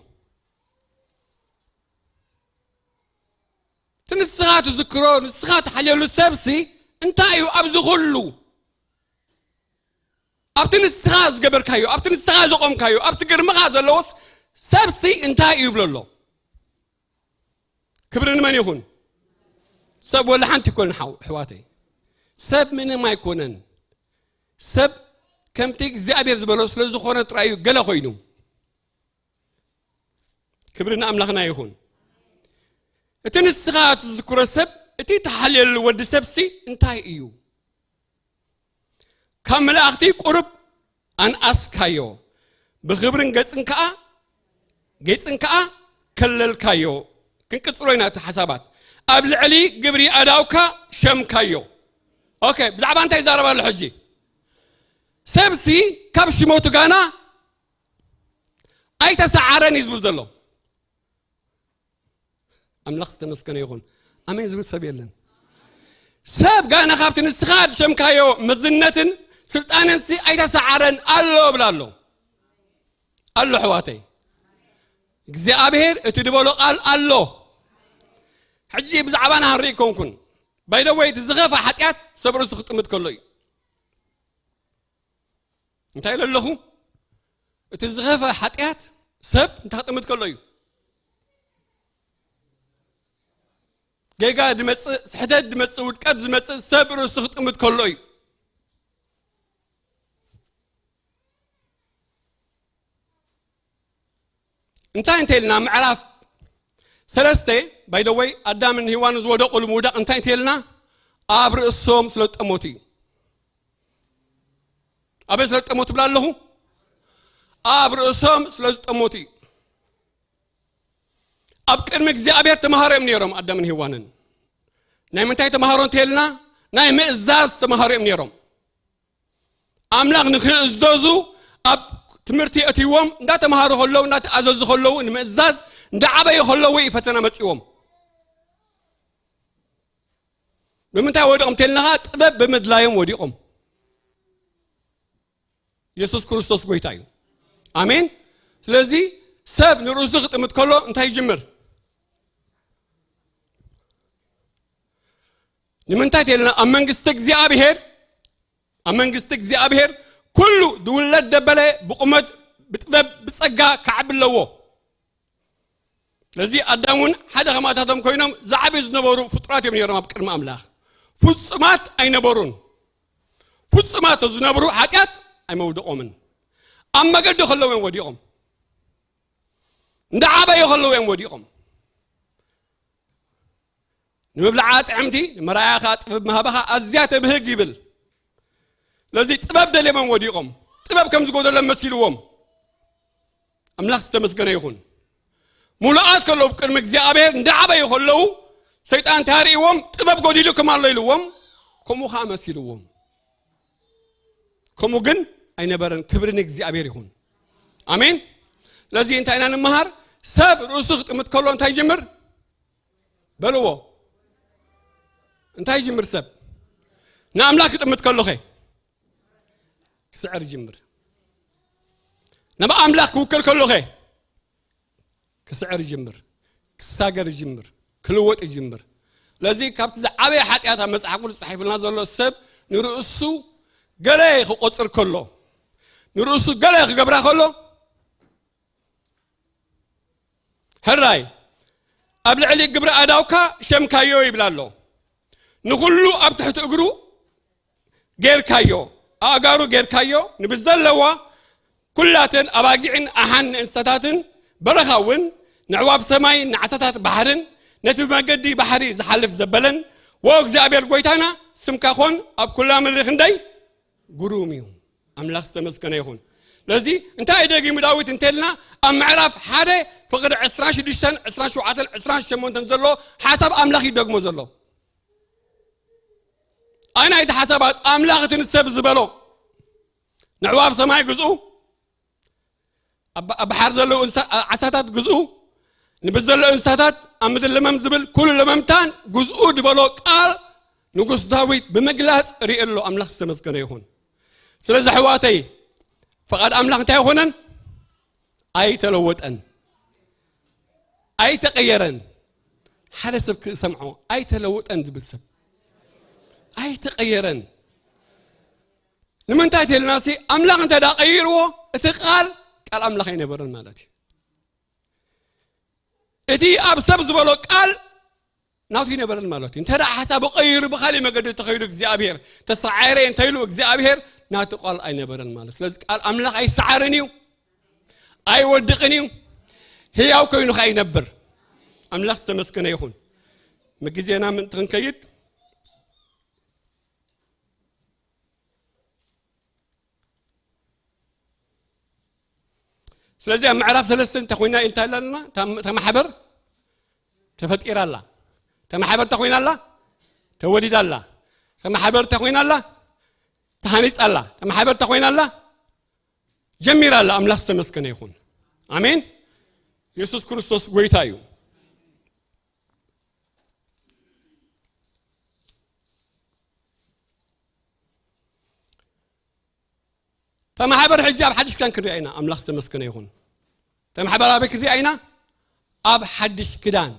እቲ ንስኻ ትዝክሮ፣ ንስኻ ትሓልየሉ ሰብሲ እንታይ እዩ ኣብዚ ኩሉ? ኣብቲ ንስኻ ዝገበርካዮ፣ ኣብቲ ንስኻ ዘቖምካዮ፣ ኣብቲ ግርምኻ ዘለዎስ ሰብሲ እንታይ እዩ ይብሎ ኣሎ? ክብሪ ንመን ይኹን? ሰብ ወላ ሓንቲ ይኮነን ሓው-፣ ኣሕዋተይ። ሰብ ምንም ኣይኮነን። ሰብ ከምቲ እግዚኣብሔር ዝበሎ ስለ ዝኾነ ጥራይ እዩ ገለ ኮይኑ። ክብሪ ንኣምላኽና ይኹን። እቲ ንስኻ ትዝክሮ ሰብ፣ እቲ ተሓልየሉ ወዲ ሰብሲ እንታይ እዩ? ካብ መላእኽቲ ቁሩብ ኣንኣስካዮ፣ ብኽብርን ገጽን ከኣ፣ ገጽን ከኣ ከለልካዮ። ክንቅጽሎ ኢና እቲ ሓሳባት። ኣብ ልዕሊ ግብሪ ኣእዳውካ ሸምካዮ። ኦኬ፣ ብዛዕባ እንታይ ይዛረብ ኣሎ ሕጂ? ሰብሲ ካብ ሽመቱ ጋና ኣይተሰዓረን እዩ ዝብል ዘሎ። ኣምላኽ ዝተመስገነ ይኹን። ኣሜን ዝብል ሰብ የለን። ሰብ ጋና ካብቲ ንስኻ ዝሸምካዮ መዝነትን ስልጣንን ሲ ኣይተሰዓረን ኣሎ እብል ኣሎ። ኣሎ ኣሕዋተይ። እግዚኣብሔር እቲ ዝበሎ ቃል ኣሎ። ሕጂ ብዛዕባና ክንርኢ ኣይኮንኩን። By the way፣ እቲ ዝኸፍኣ ሓጢኣት ሰብ ርእሱ ክጥምት ከሎ እዩ። እንታይ ኢለ ኣለኹ? እቲ ዝኸፍኣ ሓጢኣት ሰብ እንታይ ክጥምት ከሎ እዩ? ጌጋ ዝመጽእ፣ ስሕተት ዝመጽእ፣ ውድቀት ዝመጽእ ሰብ ርእሱ ክጥምት ከሎ እዩ። እንታይ እንተ ኢልና ምዕራፍ ሰለስተ፣ by the way፣ ኣዳምን ሄዋንን ዝወደቑሉ ምውዳቕ እንታይ እንተ ኢልና ኣብ ርእሶም ስለ ዝጠመቱ እዩ። ኣበይ ስለ ዝጠመቱ ብላ ኣለኹ? ኣብ ርእሶም ስለ ዝጠመቱ እዩ። ኣብ ቅድሚ እግዚኣብሔር ተማሃሮ እዮም ነይሮም ኣዳምን ሄዋንን። ናይ ምንታይ ተማሃሮ እንተ ኢልና ናይ ምእዛዝ ተማሃሮ እዮም ነይሮም። ኣምላኽ ንኽእዘዙ ኣብ ትምህርቲ ኣእትይዎም እንዳተማሃሩ ከለዉ፣ እንዳተኣዘዙ ከለዉ፣ ንምእዛዝ እንዳዓበዩ ከለዉ እዩ ፈተና መጺዎም። ብምንታይ ወዲቖም እንተ ኢልናኻ ጥበብ ብምድላዮም ወዲቖም። የሱስ ክርስቶስ ጎይታ እዩ። ኣሜን። ስለዚ ሰብ ንርእሱ ክጥምት ከሎ እንታይ ይጅምር? ንምንታይ ተልና ኣብ መንግስቲ እግዚኣብሔር፣ ኣብ መንግስቲ እግዚኣብሔር ኩሉ ዝውለድ ደበለ ብቁመት ብጥበብ ብጸጋ ክዓቢ ኣለዎ። ስለዚ ኣዳም እውን ሓደ ከማታቶም ኮይኖም ዝዓብዩ ዝነበሩ ፍጡራት እዮም ነይሮም ኣብ ቅድሚ ኣምላኽ። ፍጹማት ኣይነበሩን። ፍጹማት ዝነብሩ ሓጢኣት ኣይመውደቖምን። ኣብ መገዲ ከለዉ እዮም ወዲቖም። እንዳ ዓበዩ ከለዉ እዮም ወዲቖም። ንምብላዓ ጥዕምቲ፣ ንመርኣያ ከዓ ጥበብ ምሃባኻ ኣዝያ ተብህግ ይብል። ስለዚ ጥበብ ደልዮም እዮም ወዲቖም። ጥበብ ከም ዝጎደሎም መሲልዎም። ኣምላኽ ዝተመስገነ ይኹን። ሙሉኣት ከለዉ ቅድሚ እግዚኣብሔር እንዳ ዓበዩ ከለዉ ሰይጣን እንታይ ኣርእይዎም? ጥበብ ጎዲሉኩም ኣሎ ኢልዎም። ከምኡ ከዓ መሲልዎም። ከምኡ ግን ኣይነበረን። ክብሪ ንእግዚኣብሔር ይኹን። ኣሜን። ስለዚ እንታይ ኢና ንምሃር? ሰብ ርእሱ ክጥምት ከሎ እንታይ ይጅምር? በልዎ። እንታይ ይጅምር ሰብ? ንኣምላኽ ክጥምት ከሎኸ? ክስዕር ይጅምር። ናብ ኣምላኽ ክውከል ከሎኸ? ክስዕር ይጅምር። ክሳገር ይጅምር። ክልወጥ ይጅምር። ስለዚ ካብቲ ዝዓበየ ሓጢኣት ኣብ መጽሓፍ ቅዱስ ተጻሒፉልና ዘሎ ሰብ ንርእሱ ገለ ክቆጽር ከሎ፣ ንርእሱ ገለ ክገብራ ከሎ፣ ሕራይ ኣብ ልዕሊ ግብሪ ኣእዳውካ ሸምካዮ ይብል ኣሎ። ንኹሉ ኣብ ትሕቲ እግሩ ጌርካዮ፣ ኣእጋሩ ጌርካዮ፣ ንብዘለዋ ኩላተን ኣባጊዕን ኣሓን ንእንስሳታትን በረኻ እውን ንዕዋፍ ሰማይ ንዓሳታት ባሕርን ነቲ ብመገዲ ባሕሪ ዝሓልፍ ዘበለን፣ ወ እግዚኣብሔር ጐይታና፣ ስምካ ኾን ኣብ ኩላ ምድሪ ክንደይ ግሩም እዩ። ኣምላኽ ዝተመስገነ ይኹን። ስለዚ እንታይ ደጊሙ ዳዊት እንተልና፣ ኣብ ምዕራፍ ሓደ ፍቕዲ ዕስራን ሽዱሽተን፣ ዕስራን ሸውዓተን፣ ዕስራን ሸሞንተን ዘሎ ሓሳብ ኣምላኽ ይደግሞ ዘሎ። ኣይ ናይቲ ሓሳባት ኣምላኽ እቲ ንሰብ ዝበሎ፣ ንዕዋፍ ሰማይ ግዝኡ፣ ኣብ ኣብ ባሕር ዘለዉ እንስሳ-፣ ዓሳታት ግዝኡ፣ ንብዘሎ እንስሳታት ኣብ ምድሪ ለመም ዝብል ኩሉ ለመምታን ግዝኡ ዝበሎ ቃል ንጉስ ዳዊት ብምግላጽ ርእየ ኣሎ። ኣምላኽ ዝተመስገነ ይኹን። ስለዚ ኣሕዋተይ፣ ፈቓድ ኣምላኽ እንታይ ኣይኾነን? ኣይተለወጠን፣ ኣይተቐየረን። ሓደ ሰብ ክሰምዖ፣ ኣይተለወጠን ዝብል ሰብ ኣይተቐየረን። ንምንታይ ተልናሲ፣ ኣምላኽ እንተ ደኣ ቀይርዎ፣ እቲ ቃል፣ ቃል ኣምላኽ ኣይነበረን ማለት እዩ። እቲ ኣብ ሰብ ዝበሎ ቃል ናቱ ኣይነበረን ማለት እዩ። እንተ ደኣ ሓሳቡ ቀይሩ ብኻሊእ መገዲ ተኸይዱ እግዚኣብሔር፣ ተሳዒረ እንተ ኢሉ እግዚኣብሔር፣ ናቱ ቃል ኣይነበረን ማለት። ስለዚ ቃል ኣምላኽ ኣይሰዓርን እዩ፣ ኣይወድቕን እዩ፣ ህያው ኮይኑ ኸኣ ይነብር። ኣምላኽ ዝተመስገነ ይኹን። ምጊዜና ምእንቲ ክንከይድ፣ ስለዚ ኣብ ምዕራፍ ሰለስተ እንታይ ኮይና እንታይ ኣለና? እታ፣ እታ ማሕበር ተፈጢራ ኣላ። እታ ማሕበር እንታይ ኮይና ኣላ? ተወሊዳ ኣላ። እታ ማሕበር እንታይ ኮይና ኣላ? ተሃኒጻ ኣላ። እታ ማሕበር እንታይ ኮይና ኣላ? ጀሚራ ኣላ። ኣምላኽ ዝተመስገነ ይኹን። ኣሜን። የሱስ ክርስቶስ ጎይታ እዩ። እታ ማሕበር ሕጂ ኣብ ሓድሽ ክዳን ክንሪኣ ኢና። ኣምላኽ ዝተመስገነ ይኹን። እታ ማሕበር ኣበይ ክንሪኣ ኢና? ኣብ ሓድሽ ክዳን።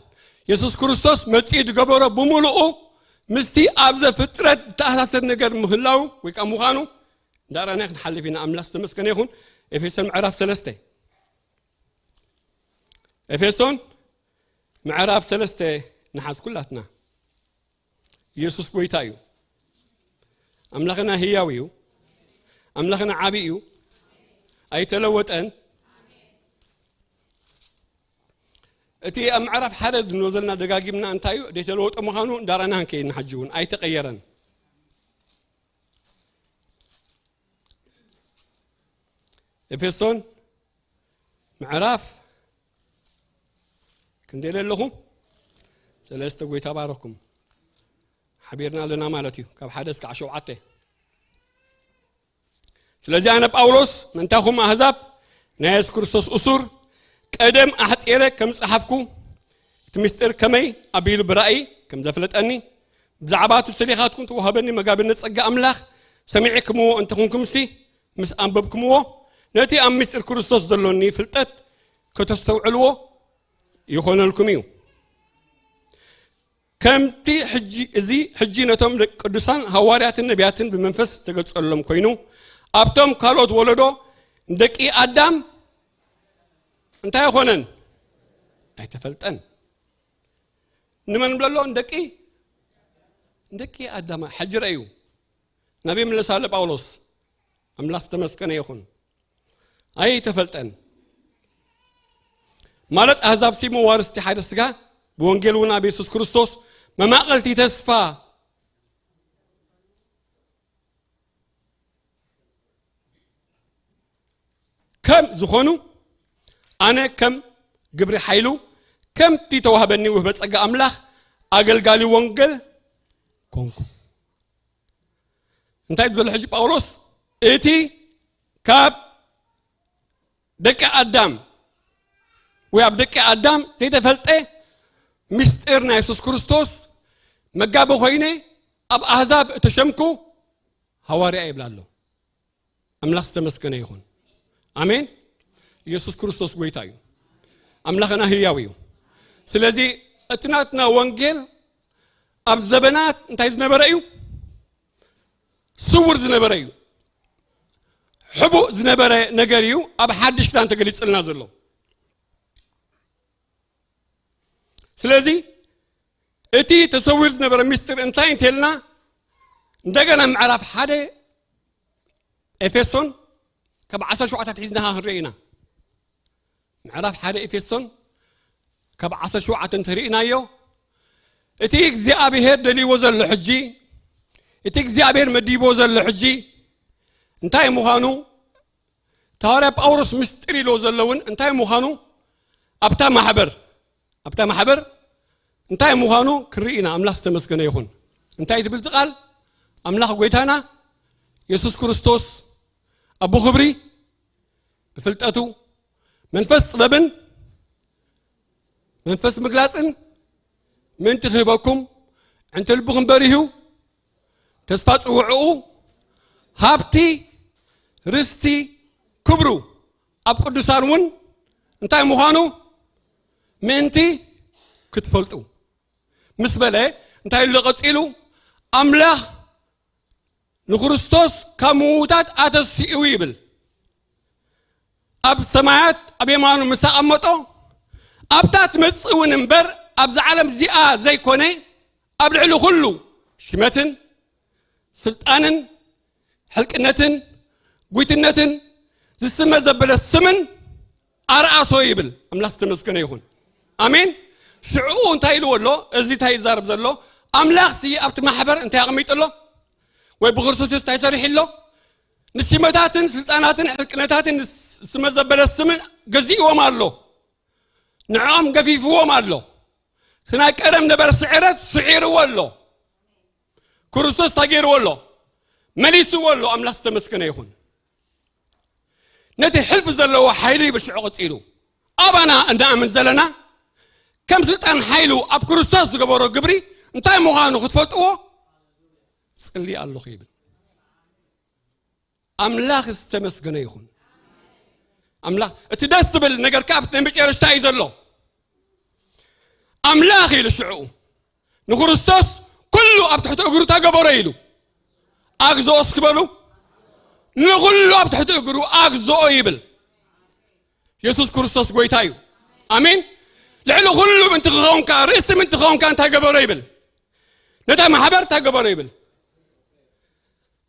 የሱስ ክርስቶስ መጺኡ ዝገበሮ ብምሉኡ ምስቲ ኣብ ዘፍጥረት ዝተኣሳሰር ነገር ምህላው ወይ ከዓ ምዃኑ እንዳረኣና ክንሓልፍ ኢና። ኣምላኽ ዝተመስገነ ይኹን። ኤፌሶን ምዕራፍ ሰለስተ። ኤፌሶን ምዕራፍ ሰለስተ ንሓዝ ኩላትና። የሱስ ጎይታ እዩ። ኣምላኽና ህያው እዩ። ኣምላኽና ዓቢ እዩ። ኣይተለወጠን። እቲ ኣብ ምዕራፍ ሓደ ዝንብሎ ዘለና ደጋጊምና እንታይ እዩ? ዘይተለወጠ ምዃኑ እንዳረኣና ክንከይድ ንሓጂ እውን ኣይተቐየረን። ኤፌሶን ምዕራፍ ክንደይ ኣለኹም? ሰለስተ። ጎይታ ባረኩም። ሓቢርና ኣለና ማለት እዩ። ካብ ሓደ እስካዕ ሸውዓተ። ስለዚ ኣነ ጳውሎስ፣ ምእንታኹም ኣህዛብ ናይ የሱስ ክርስቶስ እሱር፣ ቀደም ኣሕጺረ ከም ዝጸሓፍኩ፣ እቲ ምስጢር ከመይ ኣቢሉ ብራእይ ከም ዘፍለጠኒ፣ ብዛዕባ እቲ ሰሊኻትኩም ተዋህበኒ መጋቢነት ጸጋ ኣምላኽ ሰሚዕክምዎ እንተኹንኩምሲ፣ ምስ ኣንበብክምዎ፣ ነቲ ኣብ ምስጢር ክርስቶስ ዘሎኒ ፍልጠት ከተስተውዕልዎ ይኾነልኩም እዩ። ከምቲ ሕጂ፣ እዚ ሕጂ ነቶም ደቂ ቅዱሳን ሃዋርያትን ነቢያትን ብመንፈስ ዝተገልጸሎም ኮይኑ፣ ኣብቶም ካልኦት ወለዶ ደቂ ኣዳም እንታይ ኣይኾነን? ኣይተፈልጠን። ንመን ብለሎ? ንደቂ፣ ንደቂ ኣዳም። ሕጂ ረእዩ። ናብ ይምለስ ኣሎ ጳውሎስ። ኣምላኽ ዝተመስገነ ይኹን። ኣይተፈልጠን። ማለት ኣህዛብ ሲ መዋርስቲ ሓደ ስጋ፣ ብወንጌል እውን ኣብ የሱስ ክርስቶስ መማቐልቲ ተስፋ ከም ዝኾኑ፣ ኣነ ከም ግብሪ ሓይሉ ከምቲ ተዋህበኒ ውህበ ጸጋ ኣምላኽ ኣገልጋሊ ወንጌል ኮንኩ። እንታይ ዝብሎ ሕጂ ጳውሎስ? እቲ ካብ ደቂ ኣዳም ወይ ኣብ ደቂ ኣዳም ዘይተፈልጠ ምስጢር ናይ የሱስ ክርስቶስ መጋቢ ኮይነ ኣብ ኣህዛብ እተሸምኩ ሃዋርያ ይብላ ኣሎ። ኣምላኽ ዝተመስገነ ይኹን። ኣሜን። ኢየሱስ ክርስቶስ ጎይታ እዩ። ኣምላኽና ህያው እዩ። ስለዚ እቲ ናትና ወንጌል ኣብ ዘበናት እንታይ ዝነበረ እዩ? ስውር ዝነበረ እዩ። ሕቡእ ዝነበረ ነገር እዩ ኣብ ሓድሽ ኪዳን ተገሊጽልና ዘሎ። ስለዚ እቲ ተሰዊሩ ዝነበረ ምስጢር እንታይ እንተልና፣ እንደገና ምዕራፍ ሓደ ኤፌሶን ካብ ዓሰርተ ሸውዓተ ሒዝና ክንርኢ ኢና። ምዕራፍ ሓደ ኤፌሶን ካብ ዓሰርተ ሸውዓተ እንተርኢናዮ፣ እቲ እግዚኣብሔር ደልይዎ ዘሎ ሕጂ፣ እቲ እግዚኣብሔር መዲብዎ ዘሎ ሕጂ እንታይ ምዃኑ፣ እቲ ሃዋርያ ጳውሎስ ምስጢር ኢልዎ ዘሎ እውን እንታይ ምዃኑ ኣብታ ማሕበር፣ ኣብታ ማሕበር እንታይ ምዃኑ ክንርኢ ኢና። ኣምላኽ ዝተመስገነ ይኹን። እንታይ ትብል እቲ ቃል? ኣምላኽ ጎይታና የሱስ ክርስቶስ ኣቦ ክብሪ ብፍልጠቱ መንፈስ ጥበብን መንፈስ ምግላጽን ምእንቲ ክህበኩም፣ ዕንተ ልብኹም በሪሁ፣ ተስፋ ጽውዕኡ፣ ሃብቲ፣ ርስቲ፣ ክብሩ ኣብ ቅዱሳን እውን እንታይ ምዃኑ ምእንቲ ክትፈልጡ ምስ በለ፣ እንታይ ኢሉ ቀጺሉ? ኣምላኽ ንክርስቶስ ካብ ምዉታት ኣተሲኡ ይብል። ኣብ ሰማያት ኣብ የማኑ ምስ ኣቐመጦ፣ ኣብታ ትመጽእ እውን እምበር፣ ኣብዛ ዓለም እዚኣ ዘይኮነ፣ ኣብ ልዕሊ ኩሉ ሽመትን ስልጣንን ሕልቅነትን ጒትነትን ዝስመ ዘበለ ስምን ኣርኣሶ ይብል። ኣምላኽ ዝተመስገነ ይኹን። ኣሜን። ሽዑ እንታይ ኢልዎ ኣሎ? እዚ እንታይ ይዛረብ ዘሎ? ኣምላኽ ሲ ኣብቲ ማሕበር እንታይ ኣቐሚጡ ኣሎ? ወይ ብክርስቶስ የሱስ እንታይ ሰሪሑ ኣሎ? ንሽመታትን ስልጣናትን ሕልቅነታትን ዝስመ ዘበለ ስምን ገዚእዎም ኣሎ። ንዕኦም ገፊፍዎም ኣሎ። እቲ ናይ ቀደም ነበረ ስዕረት ስዒርዎ ኣሎ። ክርስቶስ እንታይ ገይርዎ ኣሎ? መሊስዎ ኣሎ። ኣምላኽ ዝተመስገነ ይኹን። ነቲ ሕልፊ ዘለዎ ሓይሉ ይብል ሽዑ ቀጺሉ። ኣባና እንኣምን ዘለና ከም ስልጣን ሓይሉ ኣብ ክርስቶስ ዝገበሮ ግብሪ እንታይ ምዃኑ ክትፈልጥዎ ጽሊ ኣለኹ ይብል። ኣምላኽ ዝተመስገነ ይኹን። ኣምላኽ እቲ ደስ ዝብል ነገር ከኣ ኣብቲ ናይ መጨረሽታ እዩ ዘሎ። ኣምላኽ ኢሉ ሽዑ ንክርስቶስ ኩሉ ኣብ ትሕቲ እግሩ ተገበሮ ኢሉ ኣግዝኦ እስኪ በሉ። ንኹሉ ኣብ ትሕቲ እግሩ ኣግዝኦ ይብል። የሱስ ክርስቶስ ጎይታ እዩ። ኣሜን። ልዕሊ ኩሉ ምእንቲ ክኸውን ከኣ፣ ርእሲ ምእንቲ ክኸውን ከኣ እንታይ ገበሮ ይብል? ነታ ማሕበር እንታይ ገበሮ ይብል?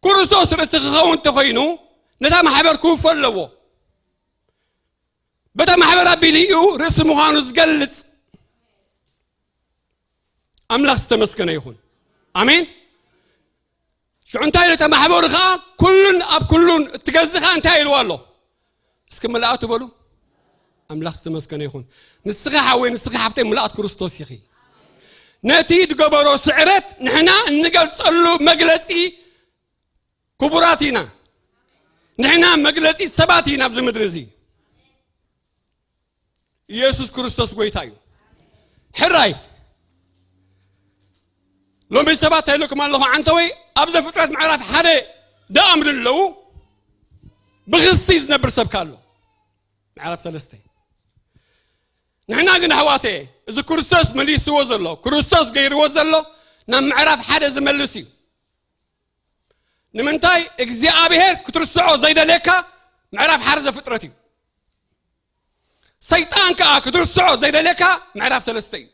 ክርስቶስ ርእሲ ክኸውን እንተኾይኑ ነታ ማሕበር ክውፎ ኣለዎ። በታ ማሕበር ኣቢሉ እዩ ርእሲ ምዃኑ ዝገልጽ። ኣምላኽ ዝተመስገነ ይኹን። ኣሜን። ሽዑ እንታይ ኢሉ? እታ ማሕበሩ ኸዓ ኩሉን ኣብ ኩሉን እትገዝእ ኸዓ እንታይ ኢልዋ ኣሎ? እስኪ ምልኣቱ በሉ። ኣምላኽ ዝተመስገነ ይኹን። ንስኻ ሓወይ፣ ንስኻ ሓፍተይ ምልኣት ክርስቶስ ኢኺ። ነቲ ዝገበሮ ስዕረት ንሕና እንገልጸሉ መግለጺ ክቡራት ኢና። ንሕና መግለጺ ሰባት ኢና ኣብዚ ምድሪ እዚ። ኢየሱስ ክርስቶስ ጎይታ እዩ። ሕራይ ሎሚ ሰባት እንታይ ኢለኩም ኣለኹ? ዓንተወይ ኣብ ዘፍጥረት ምዕራፍ ሓደ ደኣምዱ ኣለዉ። ብኽሲ ዝነብር ሰብካ ኣሎ። ምዕራፍ ሰለስተ። ንሕና ግን ኣሕዋተ፣ እዚ ክርስቶስ መሊስዎ ዘሎ፣ ክርስቶስ ገይርዎ ዘሎ ናብ ምዕራፍ ሓደ ዝመልስ እዩ። ንምንታይ እግዚኣብሔር ክትርስዖ ዘይደልየካ ምዕራፍ ሓደ ዘፍጥረት እዩ። ሰይጣን ከኣ ክትርስዖ ዘይደልየካ ምዕራፍ ሰለስተ እዩ።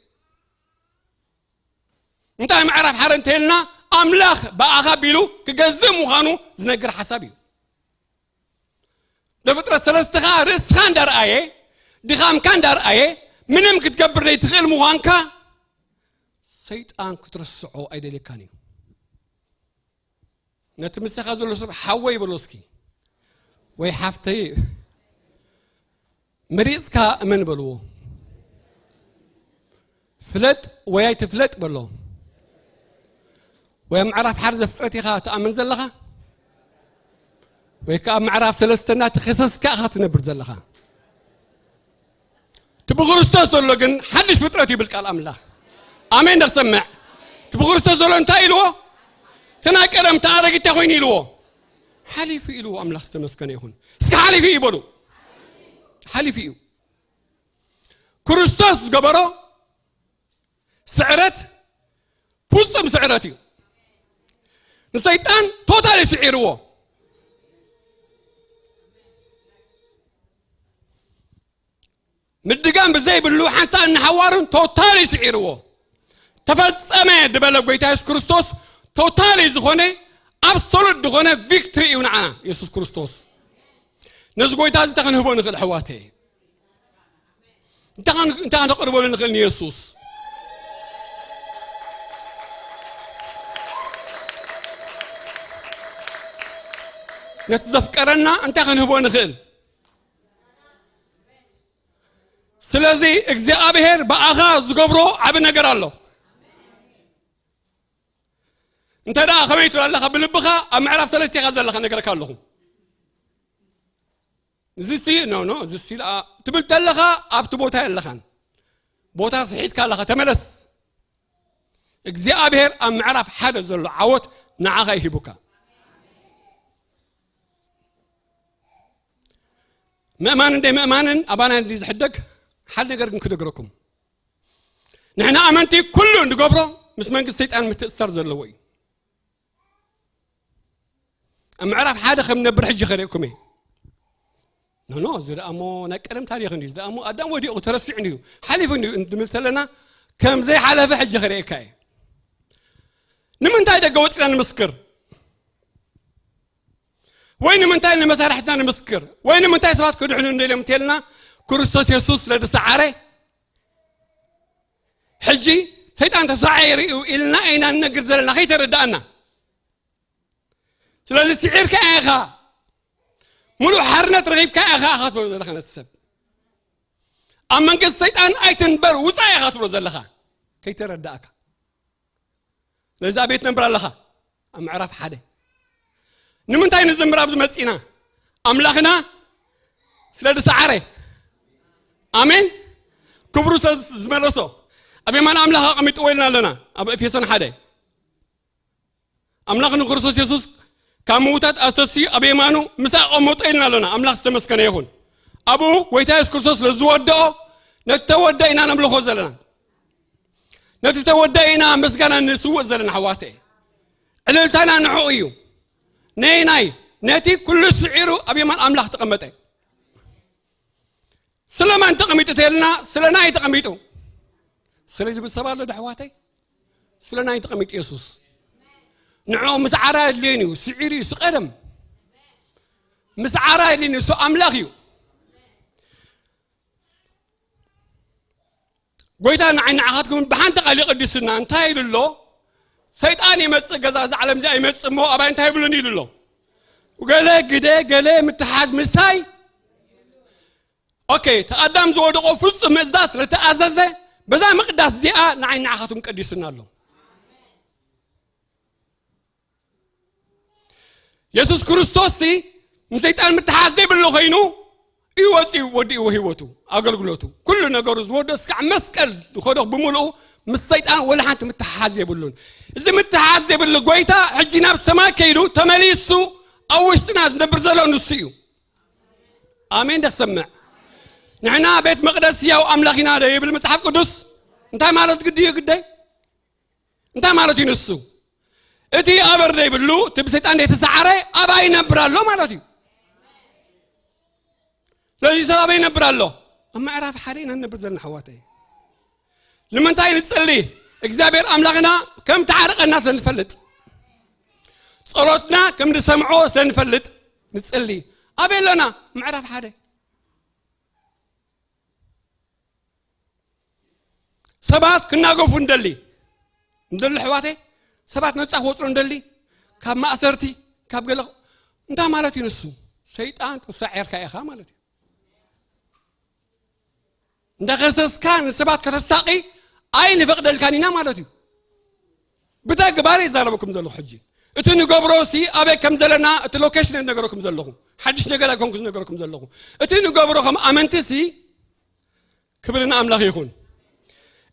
እንታይ ምዕራፍ ሓደ እንተልና ኣምላኽ ብኣኻ ኣቢሉ ክገዝእ ምዃኑ ዝነግር ሓሳብ እዩ። ዘፍጥረት ሰለስተ ኸኣ ርእስኻ እንዳርኣየ፣ ድኻምካ እንዳርኣየ፣ ምንም ክትገብር ዘይትኽእል ምዃንካ ሰይጣን ክትርስዖ ኣይደልየካን እዩ። ነቲ ምሳኻ ዘሎ ሰብ ሓወይ በሎ እስኪ፣ ወይ ሓፍተይ፣ መሪጽካ እመን በልዎ። ፍለጥ ወይ ኣይትፍለጥ በሎ። ወይ ኣብ ምዕራፍ ሓደ ዘፍጥረት ኢኻ ትኣምን ዘለኻ፣ ወይ ከኣ ኣብ ምዕራፍ ሰለስተ እናተኸሰስካ ኢኻ ትነብር ዘለኻ። እቲ ብክርስቶስ ዘሎ ግን ሓድሽ ፍጥረት ይብል ቃል ኣምላኽ። ኣሜን። ንኽሰምዕ። እቲ ብክርስቶስ ዘሎ እንታይ ኢልዎ? እቲ ናይ ቀደም፣ እቲ ኣረጊት እንታይ ኮይኑ ኢልዎ? ሓሊፉ ኢልዎ። ኣምላኽ ዝተመስገነ ይኹን። እስኪ ሓሊፉ እዩ በሉ። ሓሊፉ እዩ። ክርስቶስ ዝገበሮ ስዕረት ፍጹም ስዕረት እዩ። ንሰይጣን ቶታሊ ስዒርዎ። ምድጋም ብዘይብሉ ሓንሳእን ንሓዋሩን ቶታሊ ስዒርዎ። ተፈጸመ ዝበለ ጎይታ የሱስ ክርስቶስ ቶታሊ ዝኾነ፣ ኣብሶሉት ዝኾነ ቪክትሪ እዩ ንዓና የሱስ ክርስቶስ። ነዚ ጎይታ እዚ እንታይ ክንህቦ ንኽእል ኣሕዋተይ? እንታይ ከን-፣ እንታይ ከነቕርበሉ ንኽእል ንየሱስ? ነቲ ዘፍቀረና እንታይ ክንህቦ ንኽእል? ስለዚ እግዚኣብሔር ብኣኻ ዝገብሮ ዓቢ ነገር ኣሎ። እንተ ደኣ ከመይ ትብል ኣለኻ? ብልብኻ ኣብ ምዕራፍ ሰለስተ ኢኻ ዘለኻ፣ ነገረካ ኣለኹ። እዚ ሲ፣ ኖ፣ ኖ፣ እዚ ሲ ደኣ ትብል ዘለኻ ኣብቲ ቦታ የለኻን። ቦታ ስሒትካ ኣለኻ፣ ተመለስ። እግዚኣብሔር ኣብ ምዕራፍ ሓደ ዘሎ ዓወት ንዓኻ ይሂቡካ። ምእማን እንደ ምእማንን ኣባና እንዲ ዝሕደግ ሓደ ነገር ግን ክነግረኩም። ንሕና ኣመንቲ ኩሉ እንድገብሮ ምስ መንግስቲ ሰይጣን ምትእስሳር ዘለዎ እዩ። ኣብ ምዕራፍ ሓደ ከም ነብር ሕጂ ከርእየኩም እየ። ኖ፣ ኖ፣ እዚ ደኣ እሞ ናይ ቀደም ታሪኽ እንድዩ። እዚ ደኣ እሞ ኣዳም ወዲቑ ተረሲዑ እንድዩ፣ ሓሊፉ እንድዩ እንድምል ተለና፣ ከም ዘይሓለፈ ሕጂ ከርእየካ እየ። ንምንታይ ደገ ወጺና ንምስክር? ወይ ንምንታይ ንመሳርሕትና ንምስክር? ወይ ንምንታይ ሰባት ክድሕኑ እንደልዮም እንተልና፣ ክርስቶስ የሱስ ስለ ዝሰዓረ፣ ሕጂ ሰይጣን ተሳዒሩ እዩ ኢልና ኢና ንነግር ዘለና፣ ከይተረዳእና። ስለዚ ስዒርካ ኢኻ፣ ሙሉእ ሓርነት ረኺብካ ኢኻ፣ ኢኻ ትብሎ ዘለኻ ነቲ ሰብ። ኣብ መንግስቲ ሰይጣን ኣይትንበር፣ ውጻእ ኢኻ ትብሎ ዘለኻ፣ ከይተረዳእካ። ስለዚ ኣበይ ትነብር ኣለኻ? ኣብ ምዕራፍ ሓደ። ንምንታይ ንዝምር ኣብዚ መጺና? ኣምላኽና ስለ ዝሰዓረ። ኣሜን። ክብሩ ስለ ዝመለሶ ኣብ የማን ኣምላኽ ኣቐሚጥዎ ኢልና ኣለና ኣብ ኤፌሶን ሓደ። ኣምላኽ ንክርስቶስ የሱስ ካብ ምዉታት ኣስተስዩ ኣብ የማኑ ምስ ኣቐመጦ ኢልና ኣለና። ኣምላኽ ዝተመስገነ ይኹን። ኣብኡ ጎይታ የሱስ ክርስቶስ ስለ ዝወደኦ ነቲ ተወደ ኢና ነምልኾ ዘለና። ነቲ ተወደ ኢና ምስጋና ንስውእ ዘለና ኣሕዋተይ። ዕልልታና ንዕኡ እዩ። ነየናይ? ነቲ ኩሉ ስዒሩ ኣብ የማን ኣምላኽ ተቐመጠ። ስለማን ተቐሚጡ ተልና፣ ስለ ናይ ተቐሚጡ። ስለዚ ዝብል ሰብ ኣሎ ዶ ኣሕዋተይ? ስለ ናይ ተቐሚጡ የሱስ። ንዕኡ ምስዓር ኣየድልዮን እዩ፣ ስዒሩ እዩ፣ ስቐደም። ምስዓር ኣየድልዮን እዩ፣ እሱ ኣምላኽ እዩ። ጎይታ ንዓይ ንዓኻትኩም ብሓንቲ ቃል ይቐድስና። እንታይ ኢሉ ኣሎ? ሰይጣን ይመጽእ፣ ገዛ እዛ ዓለም እዚኣ ይመጽእ እሞ ኣባይ እንታይ ይብሉን ኢሉ ኣሎ? ገለ ግደ፣ ገለ ምትሓዝ ምሳይ። ኦኬ፣ እቲ ኣዳም ዝወደቆ ፍጹም ምእዛዝ ስለተኣዘዘ፣ በዛ ምቕዳስ እዚኣ ንዓይ ንዓኻትኩም ቀዲስና ኣሎ። የሱስ ክርስቶስ ሲ ምስ ሰይጣን ምትሓዝ ዘይብሉ ኮይኑ እዩ ወፂኡ፣ ወዲእዎ ህይወቱ፣ ኣገልግሎቱ፣ ኩሉ ነገሩ ዝወደስ ክሳዕ መስቀል ዝኸዶ ብምልኡ ምስ ሰይጣን ወላ ሓንቲ ምትሓዝ የብሉን። እዚ ምትሓዝ ዘይብሉ ጎይታ ሕጂ ናብ ሰማይ ከይዱ ተመሊሱ ኣብ ውሽጥና ዝነብር ዘሎ ንሱ እዩ። ኣሜን። ዶ ክሰምዕ? ንሕና ቤት መቕደስ ህያው ኣምላኽ ኢና ዶ ይብል መጽሓፍ ቅዱስ? እንታይ ማለት ግዲ እዩ ግደይ? እንታይ ማለት እዩ ንሱ? እቲ ኣበር ዘይብሉ፣ እቲ ብሰይጣን ዘይተሰዓረ ኣባይ ይነብር ኣሎ ማለት እዩ። ስለዚ ሰብ ኣበይ ይነብር ኣሎ? ኣብ ምዕራፍ ሓደ ኢና ንነብር ዘለና ኣሕዋተይ። ንምንታይ ንጽሊ? እግዚኣብሔር ኣምላኽና ከም ተዓርቐና ስለ ንፈልጥ። ጸሎትና ከም ንሰምዖ ስለ ንፈልጥ ንጽሊ። ኣበይ ኣለና? ምዕራፍ ሓደ። ሰባት ክናገፉ እንደሊ እንደሊ ኣሕዋተይ፣ ሰባት ነጻ ክወጽኡ እንደሊ፣ ካብ ማእሰርቲ፣ ካብ ገለ፣ እንታይ ማለት እዩ ንሱ? ሰይጣን ትሳዔርካ ኢኻ ማለት እዩ። እንዳኸሰስካ ንሰባት ከተሳቒ ኣይንፈቕደልካን ኢና ማለት እዩ። ብተግባር ይዛረበኩም ዘለኹ ሕጂ። እቲ ንገብሮ ሲ ኣበይ ከም ዘለና፣ እቲ ሎኬሽን እየ ዝነገረኩም ዘለኹ። ሓድሽ ነገር ኣይኮንኩ ዝነገረኩም ዘለኹ። እቲ ንገብሮ ከም ኣመንቲ ሲ ክብሪ ንኣምላኽ ይኹን።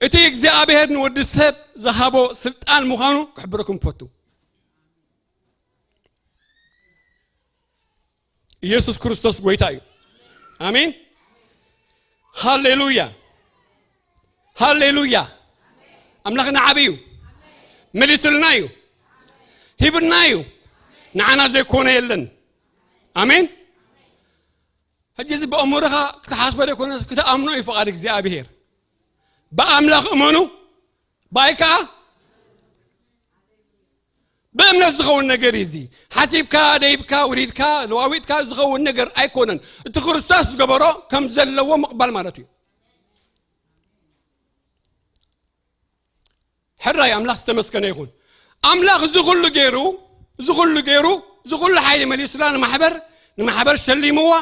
እቲ እግዚኣብሔር ንወዲ ሰብ ዝሃቦ ስልጣን ምዃኑ ክሕብረኩም እፈቱ። ኢየሱስ ክርስቶስ ጎይታ እዩ። ኣሜን። ሃሌሉያ። ሃሌሉያ። ኣምላኽና ዓቢ እዩ። መሊሱልና እዩ። ሂብና እዩ። ንዓና ዘይኮነ የለን። ኣሜን። ሕጂ እዚ ብኣእምሮኻ ክትሓስቦ ዘይኮነ ክትኣምኖ እዩ ፍቓድ እግዚኣብሔር። ብኣምላኽ እመኑ፣ ብኣይ ከኣ ብእምነት ዝኸውን ነገር እዩ እዚ። ሓሲብካ፣ ደይብካ፣ ውሪድካ፣ ለዋዊጥካ ዝኸውን ነገር ኣይኮነን። እቲ ክርስቶስ ዝገበሮ ከም ዘለዎ ምቕባል ማለት እዩ። ሕራይ ኣምላኽ ዝተመስገነ ይኹን። ኣምላኽ እዚ ኩሉ ገይሩ፣ እዚ ኩሉ ገይሩ፣ እዚ ኩሉ ሓይሊ መሊሱላ ንማሕበር፣ ንማሕበር ሸሊምዋ፣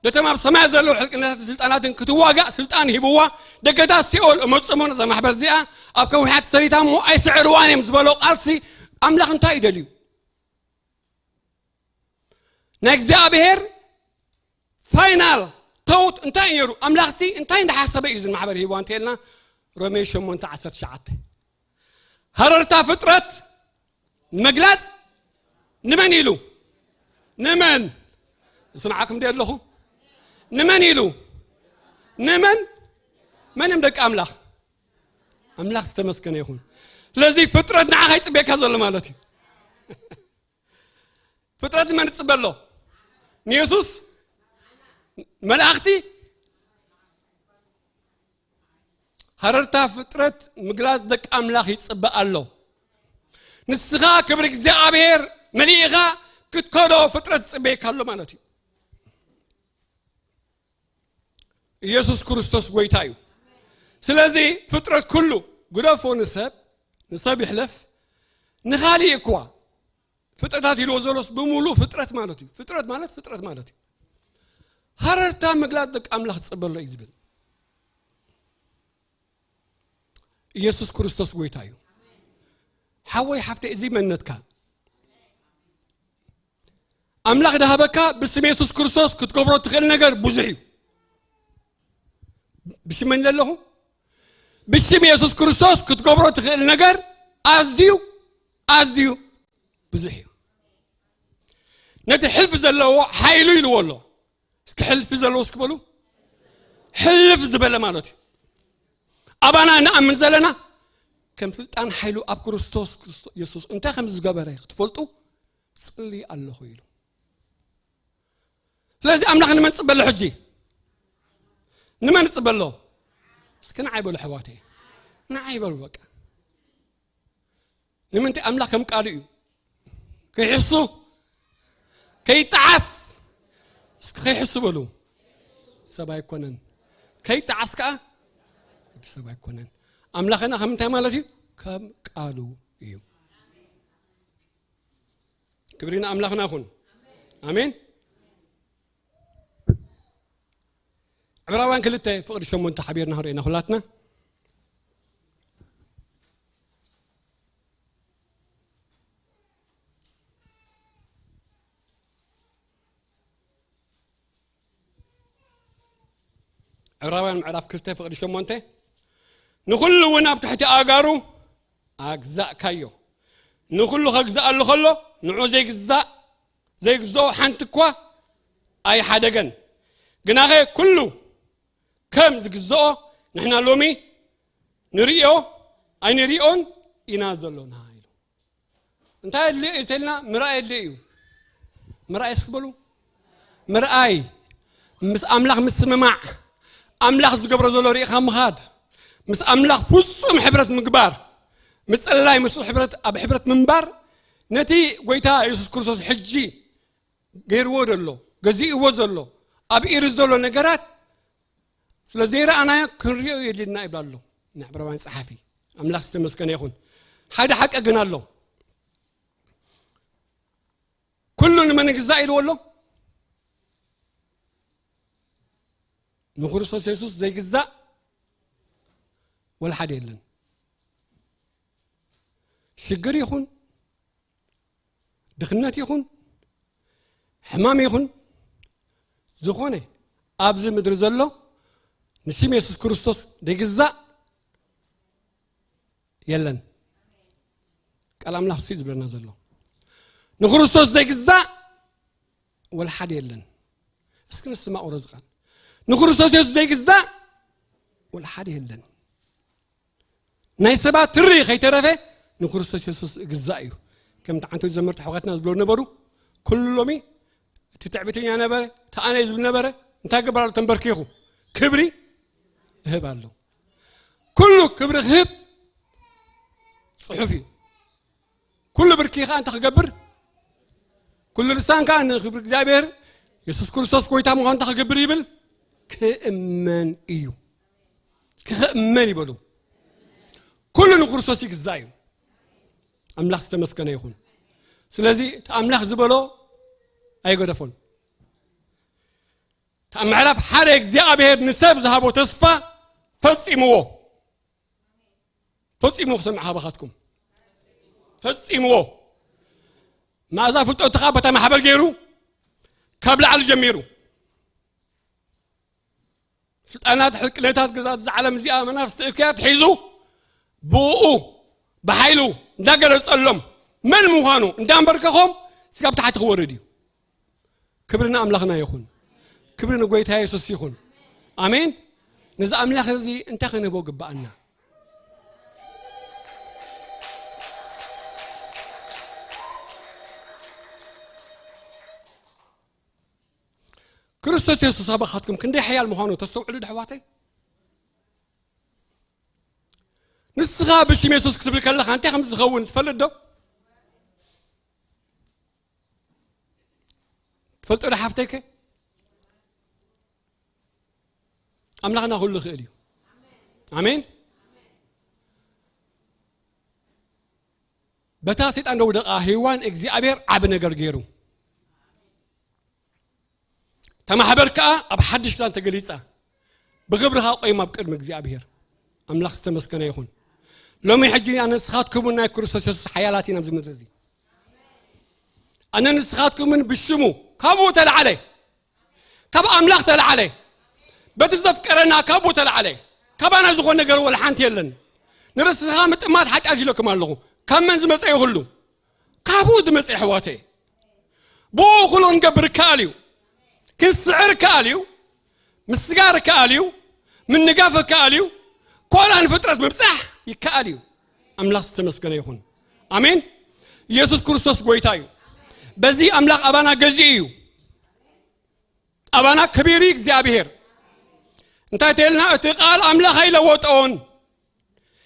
ነቶም ኣብ ሰማይ ዘለዉ ሕልቅነታትን ስልጣናትን ክትዋጋእ ስልጣን ሂብዋ፣ ደገታት ሲኦል እመጽሞ ነዛ ማሕበር እዚኣ፣ ኣብ ከውሒ ተሰሪታ እሞ ኣይስዕርዋን እዮም ዝበሎ ቃልሲ ኣምላኽ እንታይ እዩ ደልዩ? ናይ እግዚኣብሔር ፋይናል ተውት እንታይ እዩ ነይሩ? ኣምላኽሲ እንታይ እንዳሓሰበ እዩ እዚ ማሕበር ሂብዋ እንተልና፣ ሮሜ ሸሞንተ ዓሰርተ ትሽዓተ። ሃረርታ ፍጥረት ንምግላጽ ንመን ኢሉ? ንመን? ዝስምዓኩም ዶ ኣለኹ? ንመን ኢሉ? ንመን? መን እዮም ደቂ ኣምላኽ? ኣምላኽ ዝተመስገነ ይኹን። ስለዚ ፍጥረት ንዓኻ ይጽበየካ ዘሎ ማለት እዩ። ፍጥረት ንመን ይጽበ ኣሎ? ንየሱስ? መላእኽቲ? ሃረርታ ፍጥረት ምግላጽ ደቂ ኣምላኽ ይጽበ ኣሎ። ንስኻ ክብሪ እግዚኣብሔር መሊእኻ ክትከዶ ፍጥረት ዝጽበየካ ኣሎ ማለት እዩ። ኢየሱስ ክርስቶስ ጎይታ እዩ። ስለዚ ፍጥረት ኩሉ ግደፎ ንሰብ፣ ንሰብ ይሕለፍ፣ ንኻሊእ እኳ ፍጥረታት ኢልዎ ዘሎስ ብምሉእ ፍጥረት ማለት እዩ። ፍጥረት ማለት ፍጥረት ማለት እዩ። ሃረርታ ምግላጽ ደቂ ኣምላኽ ዝጽበ ኣሎ እዩ ዝብል። ኢየሱስ ክርስቶስ ጎይታ እዩ። ሓወይ ሓፍተይ፣ እዚ መንነትካ ኣምላኽ ዝሃበካ ብስም የሱስ ክርስቶስ ክትገብሮ ትኽእል ነገር ብዙሕ እዩ። ብሽመይ ኣለኹ? ብስም የሱስ ክርስቶስ ክትገብሮ ትኽእል ነገር ኣዝዩ፣ ኣዝዩ ብዙሕ እዩ። ነቲ ሕልፊ ዘለዎ ሓይሉ ኢልዎ ኣሎ። እስኪ ሕልፊ ዘለዎ እስኪ በሉ። ሕልፍ ዝበለ ማለት እዩ። ኣባና ንኣምን ዘለና ከም ስልጣን ሓይሉ ኣብ ክርስቶስ፣ ክርስቶስ የሱስ እንታይ ከም ዝገበረ ክትፈልጡ ጽሊ ኣለኹ ኢሉ። ስለዚ ኣምላኽ ንመን ጽበሎ ሕጂ? ንመን ጽበሎ? እስኪ ንዓይ በሉ ኣሕዋተይ። ንዓይ በሉ በቃ። ንምንታይ ኣምላኽ ከም ቃሉ እዩ። ከይሕሱ፣ ከይጠዓስ፣ እስኪ ከይሕሱ በሉ። ሰብ ኣይኮነን። ከይጠዓስ ከኣ ሰብ ኣይኮነን። ኣምላኽና ከም እንታይ ማለት እዩ? ከም ቃሉ እዩ። ክብሪ ንኣምላኽና ይኹን። ኣሜን። ዕብራውያን ክልተ ፍቕዲ ሸሞንተ ሓቢርና ክንሪኦ ኢና ኩላትና። ዕብራውያን ምዕራፍ ክልተ ፍቕዲ ሸሞንተ፣ ንኹሉ እውን ኣብ ትሕቲ ኣእጋሩ ኣግዛእካዮ። ንኹሉ ከግዝኣሉ ከሎ ንዑ ዘይግዛእ፣ ዘይግዝኦ ሓንቲ እኳ ኣይሓደገን። ግናኸ ኩሉ ከም ዝግዝኦ ንሕና ሎሚ ንርእዮ ኣይንርእዮን ኢና ዘሎና ኢሉ። እንታይ ኣድልዮ እዩ ተልና? ምርኣይ ኣድልዮ እዩ። ምርኣይ እስኪ በሉ። ምርኣይ፣ ምስ ኣምላኽ ምስምማዕ፣ ኣምላኽ ዝገብሮ ዘሎ ርኢኻ ምኻድ፣ ምስ ኣምላኽ ፍጹም ሕብረት ምግባር፣ ምጽላይ፣ ምስ ሕብረት፣ ኣብ ሕብረት ምንባር፣ ነቲ ጎይታ የሱስ ክርስቶስ ሕጂ ገይርዎ ዘሎ፣ ገዚእዎ ዘሎ፣ ኣብ ኢድ ዘሎ ነገራት ስለ ዘይረኣናዮ ክንሪኦ የድልና ይብላ ኣሎ ናይ ዕብራውያን ጸሓፊ። ኣምላኽ ዝተመስገነ ይኹን። ሓደ ሓቂ ግን ኣሎ። ኩሉ ንመን ይግዛእ ኢልዎ ኣሎ? ንክርስቶስ የሱስ ዘይግዛእ ወላ ሓደ የለን። ሽግር ይኹን፣ ድኽነት ይኹን፣ ሕማም ይኹን፣ ዝኾነ ኣብዚ ምድሪ ዘሎ ንስም የሱስ ክርስቶስ ዘይግዛእ የለን። ቃል ኣምላኽ እሱ እዩ ዝብለና ዘሎ። ንክርስቶስ ዘይግዛእ ወላ ሓደ የለን። እስኪ ንስማዕ ወረዚ ቃል። ንክርስቶስ የሱስ ዘይግዛእ ወላ ሓደ የለን። ናይ ሰባት ትሪ ከይተረፈ ንክርስቶስ የሱስ ግዛእ እዩ። ከምቲ ዓንተው ዘመርቲ ኣሕዋትና ዝብሎ ነበሩ፣ ኩሉ ሎሚ እቲ ትዕቢተኛ ነበረ፣ እቲ ኣነ ዝብል ነበረ፣ እንታይ ገበር ኣሎ? ተንበርኪኹ ክብሪ ይህብ ኣሎ። ኩሉ ክብሪ ክህብ ጽሑፍ እዩ። ኩሉ ብርኪ ኸኣ እንታይ ክገብር? ኩሉ ልሳን ከኣ ንክብሪ እግዚኣብሔር የሱስ ክርስቶስ ጎይታ ምዃኑ እንታይ ክገብር ይብል? ክእመን እዩ። ክእመን ይበሉ። ኩሉ ንክርስቶስ ይግዛእ እዩ። ኣምላኽ ዝተመስገነ ይኹን። ስለዚ እቲ ኣምላኽ ዝበሎ ኣይገደፎን። እቲ ኣብ ምዕራፍ ሓደ እግዚኣብሔር ንሰብ ዝሃቦ ተስፋ ፈጺምዎ። ፈጺምዎ ክሰምዕ ሃባኻትኩም። ፈጺምዎ። መኣዛ ፍልጠትኻ በታ ማሕበር ገይሩ ካብ ላዕሊ ጀሚሩ ስልጣናት ሕልቅነታት ግዛት እዛ ዓለም እዚኣ መናፍስቲ እክያት ሒዙ ብኡ ብሓይሉ እንዳገለጸሎም መን ምዃኑ እንዳንበርከኾም ስጋብ ታሕቲ ክወርድ እዩ። ክብሪ ንኣምላኽና ይኹን። ክብሪ ንጎይታ የሱስ ይኹን። ኣሜን። ነዚ ኣምላኽ እዚ እንታይ ክንህቦ ግብኣና? ክርስቶስ የሱስ ኣባኻትኩም ክንደይ ሓያል ምዃኑ ተስተውዕሉ ዶ ኣሕዋተይ? ንስኻ ብሽም የሱስ ክትብል ከለኻ እንታይ ከም ዝኸውን ትፈልጥ ዶ? ትፈልጦ ዶ ሓፍተይከ? ኣምላኽና ኩሉ ይኽእል እዩ። ኣሜን። በታ ሰይጣን ደውደቓ ሄዋን እግዚኣብሔር ዓቢ ነገር ገይሩ። እታ ማሕበር ከኣ ኣብ ሓድሽ ክዳን ተገሊጻ። ብኽብሪ ከኣ ቆይማ ኣብ ቅድሚ እግዚኣብሔር። ኣምላኽ ዝተመስገነ ይኹን። ሎሚ ሕጂ ኣነ ንስኻትኩምን ናይ ክርስቶስ የሱስ ሓያላት ኢና ኣብዚ ምድሪ እዚ። ኣነ ንስኻትኩምን ብሽሙ ካብኡ ተላዕለ፣ ካብ ኣምላኽ ተላዕለ፣ በቲ ዘፍቀረና ካብኡ ተላዕለ። ካባና ዝኾነ ነገር ወላ ሓንቲ የለን። ንርእስኻ ምጥማት ሓጢኣት ኢለኩም ኣለኹ። ካብ መን ዝመጸ እዩ ኩሉ? ካብኡ ዝመጸ ኣሕዋተይ። ብኡ ኩሉ ክንገብር ይከኣል እዩ። ክንስዕር ይከኣል እዩ። ምስጋር ይከኣል እዩ። ምንጋፍ ይከኣል እዩ። ኮላ ንፍጥረት ምብጻሕ ይከኣል እዩ። ኣምላኽ ዝተመስገነ ይኹን። ኣሜን። ኢየሱስ ክርስቶስ ጎይታ እዩ። በዚ ኣምላኽ ኣባና ገዚኡ እዩ። ኣባና ከቢሩ እዩ እግዚኣብሔር። እንታይ ተልና? እቲ ቃል ኣምላኽ ኣይለወጦን።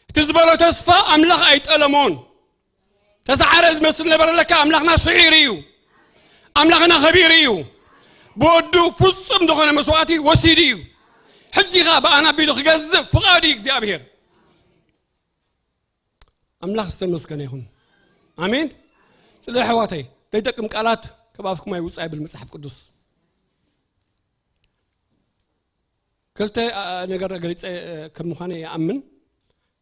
እቲ ዝበሎ ተስፋ ኣምላኽ ኣይጠለሞን። ተሰዓረ ዝመስል ነበረ፣ ለካ ኣምላኽና ስዒሩ እዩ። ኣምላኽና ከቢሩ እዩ። ብወዱ ፍጹም ዝኾነ መስዋዕቲ ወሲዱ እዩ። ሕጂ ኸኣ ብኣና ኣቢሉ ክገዝእ ፍቓዱ እዩ እግዚኣብሔር። ኣምላኽ ዝተመስገነ ይኹን። ኣሜን። ስለ ኣሕዋተይ፣ ዘይጠቅም ቃላት ካብ ኣፍኩም ኣይውጻእ ይብል መጽሓፍ ቅዱስ። ክልተ፣ ኣ፣ ነገር ገሊጸ፣ እ፣ ከም ምዃነ ይኣምን።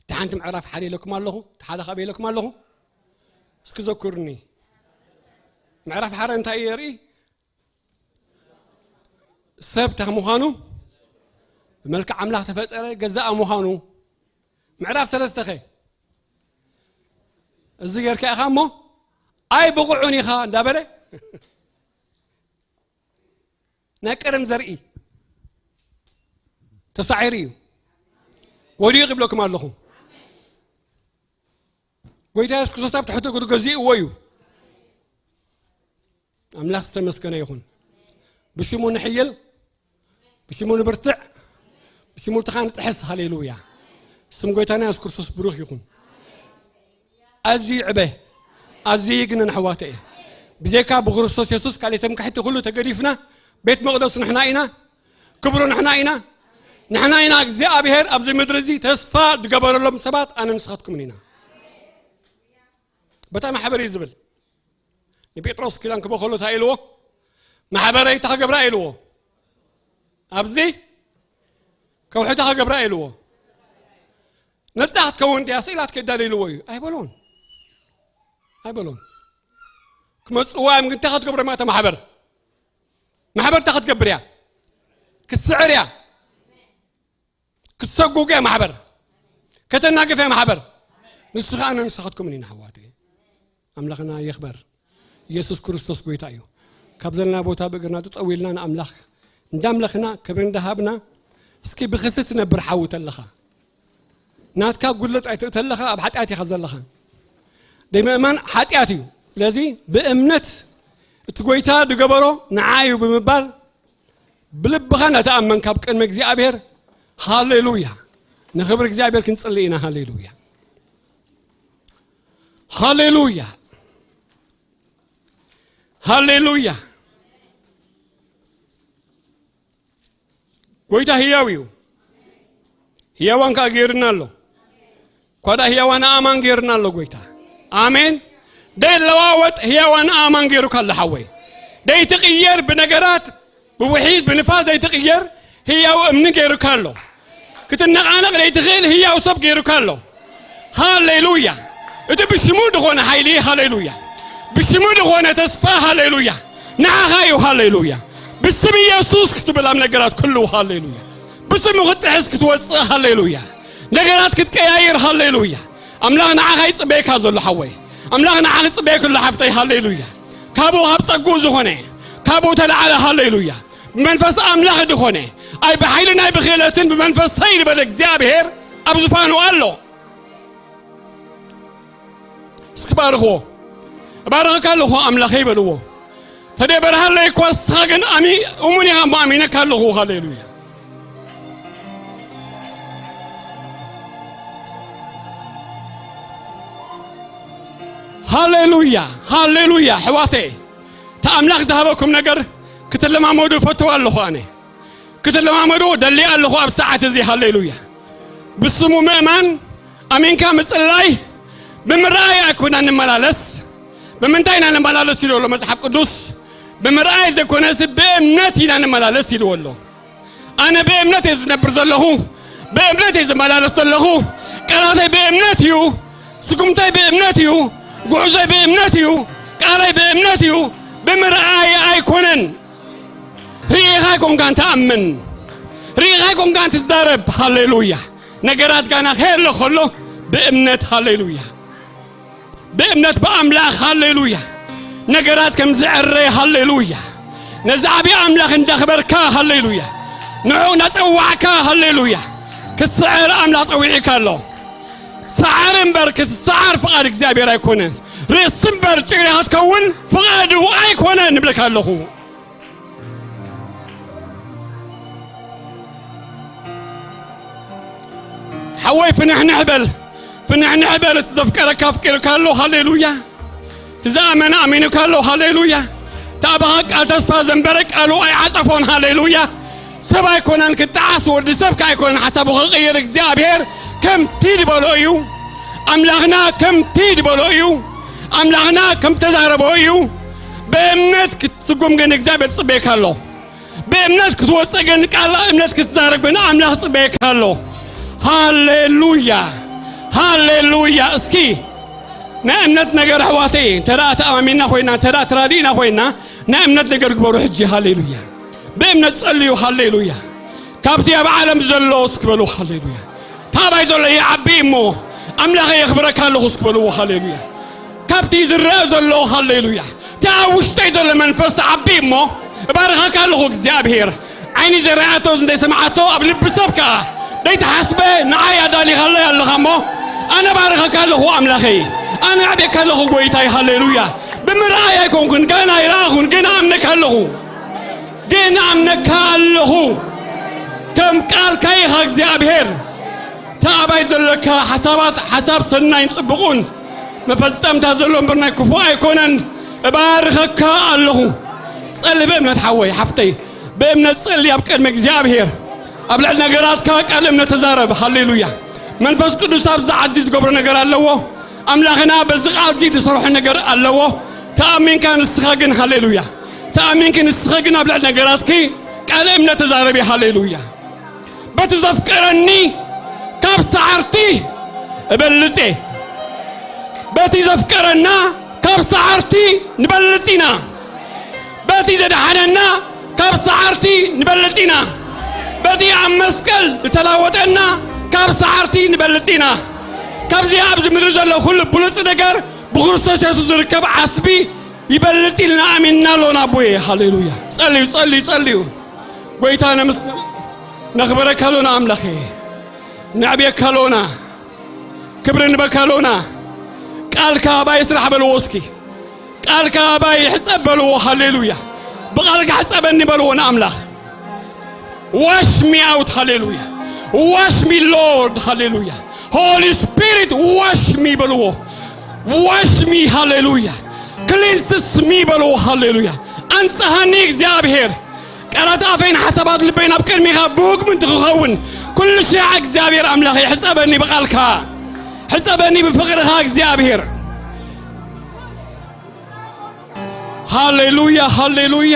እቲ ሓንቲ ምዕራፍ ሓደ ኢለኩም ኣለኹ፣ እቲ ሓደ ካብ ኢለኩም ኣለኹ። እስኪ ዘክሩኒ። ምዕራፍ ሓደ እንታይ እዩ የርኢ? ሰብ እንታይ ምዃኑ፣ ብመልክዕ ኣምላኽ ተፈጠረ፣ ገዛእ ምዃኑ። ምዕራፍ ሰለስተ ኸ? እዚ ጌርካ ኢኻ እሞ ኣይ ብቑዑን ኢኻ እንዳበለ ናይ ቀደም ዘርኢ ተሳዒሩ እዩ። ወዲቑ ይብለኩም ኣለኹ። ጎይታ የሱስ ክርስቶስ ኣብ ትሕቲ እግሩ ገዚእዎ እዩ። ኣምላኽ ዝተመስገነ ይኹን። ብሽሙ ንሕይል፣ ብሽሙ ንብርትዕ፣ ብሽሙ ተኻ ንጥሕስ። ሃሌሉያ። ስም ጎይታና የሱስ ክርስቶስ ብሩኽ ይኹን። ኣዝዩ ይዕበ። ኣዝዩ ይግንን ኣሕዋተየ። ብዘይካ ብክርስቶስ የሱስ ካልእ ትምክሕቲ ኩሉ ተገዲፍና፣ ቤት መቕደሱ ንሕና ኢና፣ ክብሩ ንሕና ኢና። ንሕና ኢና እግዚኣብሔር ኣብዚ ምድሪ እዚ ተስፋ ዝገበረሎም ሰባት ኣነ ንስኻትኩምን ኢና። በታ ማሕበር እዩ ዝብል። ንጴጥሮስ ኪዳን ክበኸሎ እንታይ ኢልዎ? ማሕበረይ እንታይ ክገብራ ኢልዎ? ኣብዚ ከውሒ እንታይ ክገብራ ኢልዎ? ነጻ ክትከውን ድያ ስኢላት ከዳለ ኢልዎ እዩ። ኣይበሎን። ኣይበሎን። ክመጽዋ እዮም ግን እንታይ ክትገብር ማእታ ማሕበር? ማሕበር እንታይ ክትገብር እያ? ክትስዕር እያ። ክትሰጉግ እያ ማሕበር። ከተናግፍ እያ ማሕበር። ንሱ ኸኣ ንስኻትኩምን ኢና ኣሕዋተይ። ኣምላኽና ይኽበር። ኢየሱስ ክርስቶስ ጎይታ እዩ። ካብ ዘለና ቦታ ብእግርና ጠጠው ኢልና ንኣምላኽ እንዳምለኽና ክብሪ እንዳሃብና እስኪ ብኽሲ ትነብር ሓዊ ተለኻ ናትካ ጉድለት ኣይትእተለኻ ኣብ ሓጢኣት ኢኻ ዘለኻ። ደይ ምእማን ሓጢኣት እዩ። ስለዚ ብእምነት እቲ ጎይታ ዝገበሮ ንዓ እዩ ብምባል ብልብኻ እናተኣመንካ ኣብ ቅድሚ እግዚኣብሔር ሃሌሉያ ንኽብሪ እግዚኣብሔር ክንጽሊ ኢና። ሃሌሉያ ሃሌሉያ ሃሌሉያ። ጎይታ ህያው እዩ። ህያዋን ከዓ ገይርና ኣሎ። ኳዳ ህያዋን ኣማን ገይርና ኣሎ ጎይታ። ኣሜን። ደይለዋወጥ ህያዋን ኣማን ገይሩካ ኣሎ ሓወይ። ደይትቕየር ብነገራት ብውሒድ ብንፋስ ዘይትቕየር ህያው እምኒ ገይሩካ ኣሎ። ክትነቓነቕ ዘይትኽእል ህያው ሰብ ገይሩካ ኣሎ። ሃሌሉያ። እቲ ብሽሙ ዝኾነ ሓይሊ ሃሌሉያ። ብሽሙ ዝኾነ ተስፋ ሃሌሉያ። ንዓኻ እዩ ሃሌሉያ። ብስም ኢየሱስ ክትብል ኣብ ነገራት ኩሉ ሃሌሉያ። ብስሙ ክትጥሕስ ክትወፅእ ሃሌሉያ። ነገራት ክትቀያይር ሃሌሉያ። ኣምላኽ ንዓኻ ይፅበየካ ዘሎ ሓወይ። ኣምላኽ ንዓኻ ይፅበየክ ኣሎ ሓፍተይ ሃሌሉያ። ካብኡ ካብ ፀጉኡ ዝኾነ ካብኡ ተለዓለ ሃሌሉያ። ብመንፈስ ኣምላኽ ዝኾነ ኣይ ብሓይልን ኣይ ብኽእለትን ብመንፈሰይ ዝበለ እግዚኣብሔር ኣብ ዙፋኑ ኣሎ። እስኪ ባርኽዎ። እባርኸካ ኣለኹ ኣምላኸይ በልዎ። ተደይ በርሃለይ እኮ እስኻ ግን ኣሚ- እሙን ኢኻ እሞ ኣሚነካ ኣለኹ። ሃሌሉያ ሃሌሉያ ሃሌሉያ። ኣሕዋተይ እቲ ኣምላኽ ዝሃበኩም ነገር ክትለማመዱ እፈትዋ ኣለኹ ኣነ። ክትለማመድዎ ደሊ ኣለኹ ኣብ ሰዓት እዚ። ሃሌሉያ። ብስሙ ምእማን ኣሚንካ ምጽላይ ብምርኣይ ኣይኮና ንመላለስ። ብምንታይ ኢና ንመላለስ ኢሉ ኣሎ መጽሓፍ ቅዱስ? ብምርኣይ ዘይኮነስ ብእምነት ኢና ንመላለስ ኢልዎ ኣሎ። ኣነ ብእምነት እየ ዝነብር ዘለኹ። ብእምነት እየ ዝመላለስ ዘለኹ። ቃላተይ ብእምነት እዩ። ስጉምተይ ብእምነት እዩ። ጉዕዞይ ብእምነት እዩ። ቃለይ ብእምነት እዩ። ብምርኣይ ኣይኮነን። ርኢኻ ኣይኮንካን ትኣምን። ርኢኻ ኣይኮንካን ትዛረብ። ሃሌሉያ። ነገራት ጋና ከየለ ከሎ ብእምነት ሃሌሉያ። ብእምነት ብኣምላኽ ሃሌሉያ። ነገራት ከም ዝዕረ ሃሌሉያ። ነዚ ዓብዪ ኣምላኽ እንዳኽበርካ ሃሌሉያ። ንዑ እንዳጸዋዕካ ሃሌሉያ። ክትስዕር ኣምላኽ ጸዊዕካ ኣሎ። ሰዓር እምበር ክትሰዓር ፍቓድ እግዚኣብሔር ኣይኮነን። ርእሲ እምበር ጭራ ክትከውን ፍቓዱ ኣይኮነን እብለካ ኣለኹ። ሓወይ ፍንሕንሕ በል፣ ፍንሕንሕ በል። እቲ ዘፍቀረካ ኣፍቂሩካ ኣሎ። ሃሌሉያ። እቲ ዝኣመነ ኣሚኑካ ኣሎ። ሃሌሉያ። እቲ ኣባኻ ቃል ተስፋ ዘንበረ ቃሉ ኣይዓጸፎን። ሃሌሉያ። ሰብ ኣይኮነን ክጠዓስ፣ ወዲ ሰብ ከ ኣይኮነን ሓሳቡ ክቕይር። እግዚኣብሔር ከምቲ ዝበሎ እዩ። ኣምላኽና ከምቲ ዝበሎ እዩ። ኣምላኽና ከም ተዛረቦ እዩ። ብእምነት ክትስጉም ግን እግዚኣብሔር ጽበየካ ኣሎ። ብእምነት ክትወፅእ ግን ቃል እምነት ክትዛረብ ግን ኣምላኽ ጽበየካ ኣሎ። ሃሌሉያ ሃሌሉያ። እስኪ ናይ እምነት ነገር ኣሕዋተይ እንተ ደኣ ተኣማሚና ኮይና እንተ ደኣ ተራዲእና ኮይና ናይ እምነት ነገር ግበሩ ሕጂ። ሃሌሉያ። ብእምነት ጸልዩ። ሃሌሉያ። ካብቲ ኣብ ዓለም ዘሎ እስኪ በሉ ሃሌሉያ። ታባይ ዘሎ ይዓቢ እሞ ኣምላኸ የኽብረካ ኣለኹ እስኪ በልዎ። ሃሌሉያ። ካብቲ ዝረአ ዘሎ ሃሌሉያ። እቲ ኣብ ውሽጠይ ዘሎ መንፈስ ዓቢ እሞ እባርኸካ ኣለኹ እግዚኣብሔር። ዓይኒ ዘይረኣቶ ዘይሰማዓቶ ኣብ ልቢ ሰብ ከኣ ዘይተሓስበ ንዓይ ኣዳሊኻለይ ኣለኻ እሞ ኣነ ባርኸካ ኣለኹ ኣምላኸይ። ኣነ ኣዕቤካ ኣለኹ ጎይታይ። ሃሌሉያ። ብምርኣይ ኣይኮንኩን፣ ገና ኣይረኣኹን፣ ግን ኣምነካ ኣለኹ። ግን ኣምነካ ኣለኹ። ከም ቃልካ ኢኻ እግዚኣብሔር። እቲ ኣባይ ዘለካ ሓሳባት ሓሳብ ሰናይን ጽቡቕን መፈጸምታ ዘሎ እምበር ናይ ክፉእ ኣይኮነን። እባርኸካ ኣለኹ። ጸሊ ብእምነት ሓወይ፣ ሓፍተይ፣ ብእምነት ጸሊ ኣብ ቅድሚ እግዚኣብሔር። ኣብ ልዕሊ ነገራትካ ቃል እምነት ተዛረብ። ሃሌሉያ። መንፈስ ቅዱስ ኣብዚ ዓዲ ዝገብሮ ነገር ኣለዎ። ኣምላኽና በዚ ቃል እዚ ዝሰርሖ ነገር ኣለዎ። ተኣሚንካ ንስኻ ግን፣ ሃሌሉያ፣ ተኣሚንኪ ንስኻ ግን ኣብ ልዕሊ ነገራትኪ ቃል እምነት ተዛረቢ። ሃሌሉያ። በቲ ዘፍቀረኒ ካብ ሰዓርቲ እበልጽ እየ። በቲ ዘፍቀረና ካብ ሰዓርቲ ንበልጽ ኢና። በቲ ዘድሓነና ካብ ሰዓርቲ ንበልጽ ኢና። በቲ ኣብ መስቀል ዝተላወጠና ካብ ሰዓርቲ ንበልጽ ኢና። ካብዚ ኣብዚ ምድሪ ዘሎ ኩሉ ብሉጽ ነገር ብክርስቶስ የሱስ ዝርከብ ዓስቢ ይበልጽ ኢልና ኣሚንና ኣሎና ኣቦየ። ሃሌሉያ። ጸልዩ፣ ጸልዩ፣ ጸልዩ። ጎይታ ነምስ-፣ ነኽብረካ ኣሎና ኣምላኸ። ነዕብየካ ኣሎና። ክብሪ ንበካ ኣሎና። ቃልካ ኣባይ ስራሕ በልዎ እስኪ። ቃልካ ኣባይ ሕጸብ በልዎ። ሃሌሉያ። ብቃልካ ሕጸበኒ በልዎ ንኣምላኽ። Wash me out. ሃሌሉያ። Wash me, Lord. ሃሌሉያ። Holy Spirit, wash me በልዎ። Wash me. ሃሌሉያ። Cleanse me በልዎ። ሃሌሉያ። ኣንጽሃኒ እግዚኣብሔር። ቃላት ኣፈይን ሓሳባት ልበይን ኣብ ቅድሚኻ ብውግ ምንቲ ክኸውን ኩሉ ሻዕ እግዚኣብሔር ኣምላኸይ ሕጸበኒ ብቃልካ። ሕጸበኒ ብፍቕርኻ እግዚኣብሔር። ሃሌሉያ፣ ሃሌሉያ፣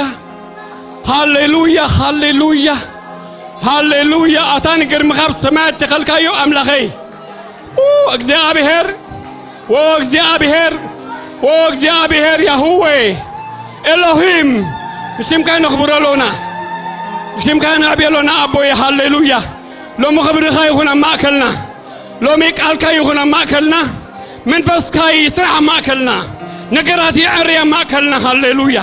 ሃሌሉያ፣ ሃሌሉያ፣ ሃሌሉያ። ኣታ ንግርምኻ ኣብ ሰማያት ተኸልካዮ ኣምላኸይ። ኡ፣ እግዚኣብሔር፣ ኦ እግዚኣብሔር፣ ኦ እግዚኣብሔር ያህዌ ኤሎሂም፣ ንሽምካ ነኽብሮ ኣሎና፣ ንሽምካ ነዕብዮ ኣሎና ኣቦየ። ሃሌሉያ። ሎሚ ክብርኻ ይኹን ኣብ ማእከልና። ሎሚ ቃልካ ይኹን ኣብ ማእከልና፣ መንፈስካ ይስራሕ ኣብ ማእከልና፣ ነገራት ይዕሪ ኣብ ማእከልና። ሃሌሉያ።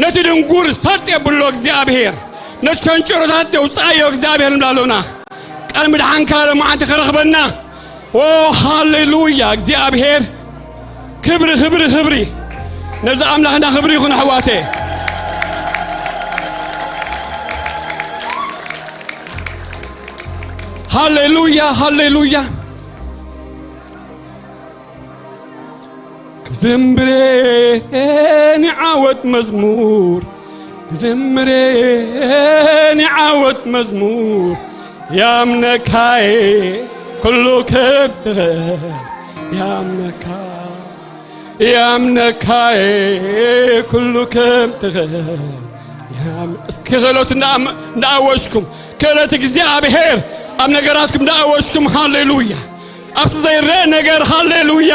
ነቲ ድንጉር ሰጥ የብሎ እግዚኣብሔር፣ ነቲ ሸንጭሮታት የውፅኣዮ እግዚኣብሔር ንብላ ኣሎና። ቃል ምድሓንካ ሎማዓንቲ ከረኽበና። ኦ ሃሌሉያ። እግዚኣብሔር ክብሪ፣ ክብሪ፣ ክብሪ። ነዚ ኣምላኽና ክብሪ ይኹን ኣሕዋተ። ሃሌሉያ፣ ሃሌሉያ። ክዝምሬ ንዓወት መዝሙር፣ ክዝምሬ ንዓወት መዝሙር፣ ያምነካየ ኩሉ ከም ትኽእል፣ ያምነካ፣ ያምነካየ ኩሉ ከም ትኽእል። ያም-፣ እስኪ ክእለቱ እንዳ-፣ እንዳኣወጅኩም፣ ክእለት እግዚኣብሔር ኣብ ነገራትኩም እንዳኣወጅኩም፣ ሃሌሉያ። ኣብቲ ዘይረአ ነገር፣ ሃሌሉያ።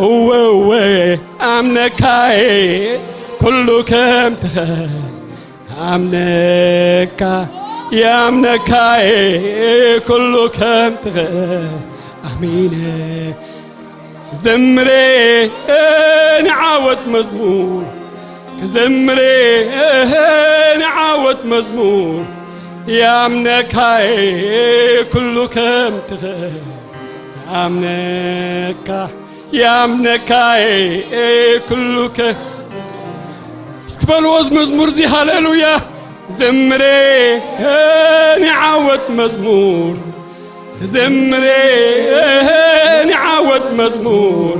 እወ፣ እወ፣ ኣምነካየ ኩሉ ከም ትኽእል። ኣምነካ፣ ያምነካየ ኩሉ ከም ትኽእል። ኣሚነ። ክዘምሬ ንዓወት መዝሙር፣ ክዘምሬ ንዓወት መዝሙር፣ ያምነካየ ኩሉ ከም ትኽእል። ያምነካ፣ ያምነካየ ኩሉ ከ-፣ እስኪ በልዎ እዚ መዝሙር እዚ፣ ሃሌሉያ። ዘምሬ ንዓወት መዝሙር፣ ዘምሬ ንዓወት መዝሙር፣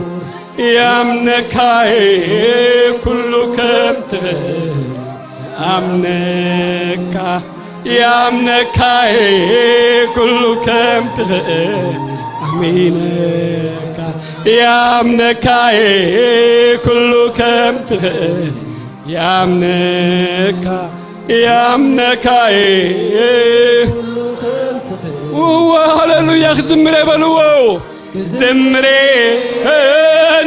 ያምነካየ ኩሉ ከም ትኽእል። ኣምነካ፣ ያምነካየ ኩሉ ከም ትኽእል። ኣሚነካ፣ ያምነካየ ኩሉ ከም ትኽእል። ያምነካ፣ ያምነካየ። እወ፣ ሃሌሉያ፣ ክዝምሬ በልዎ። ክዝምሬ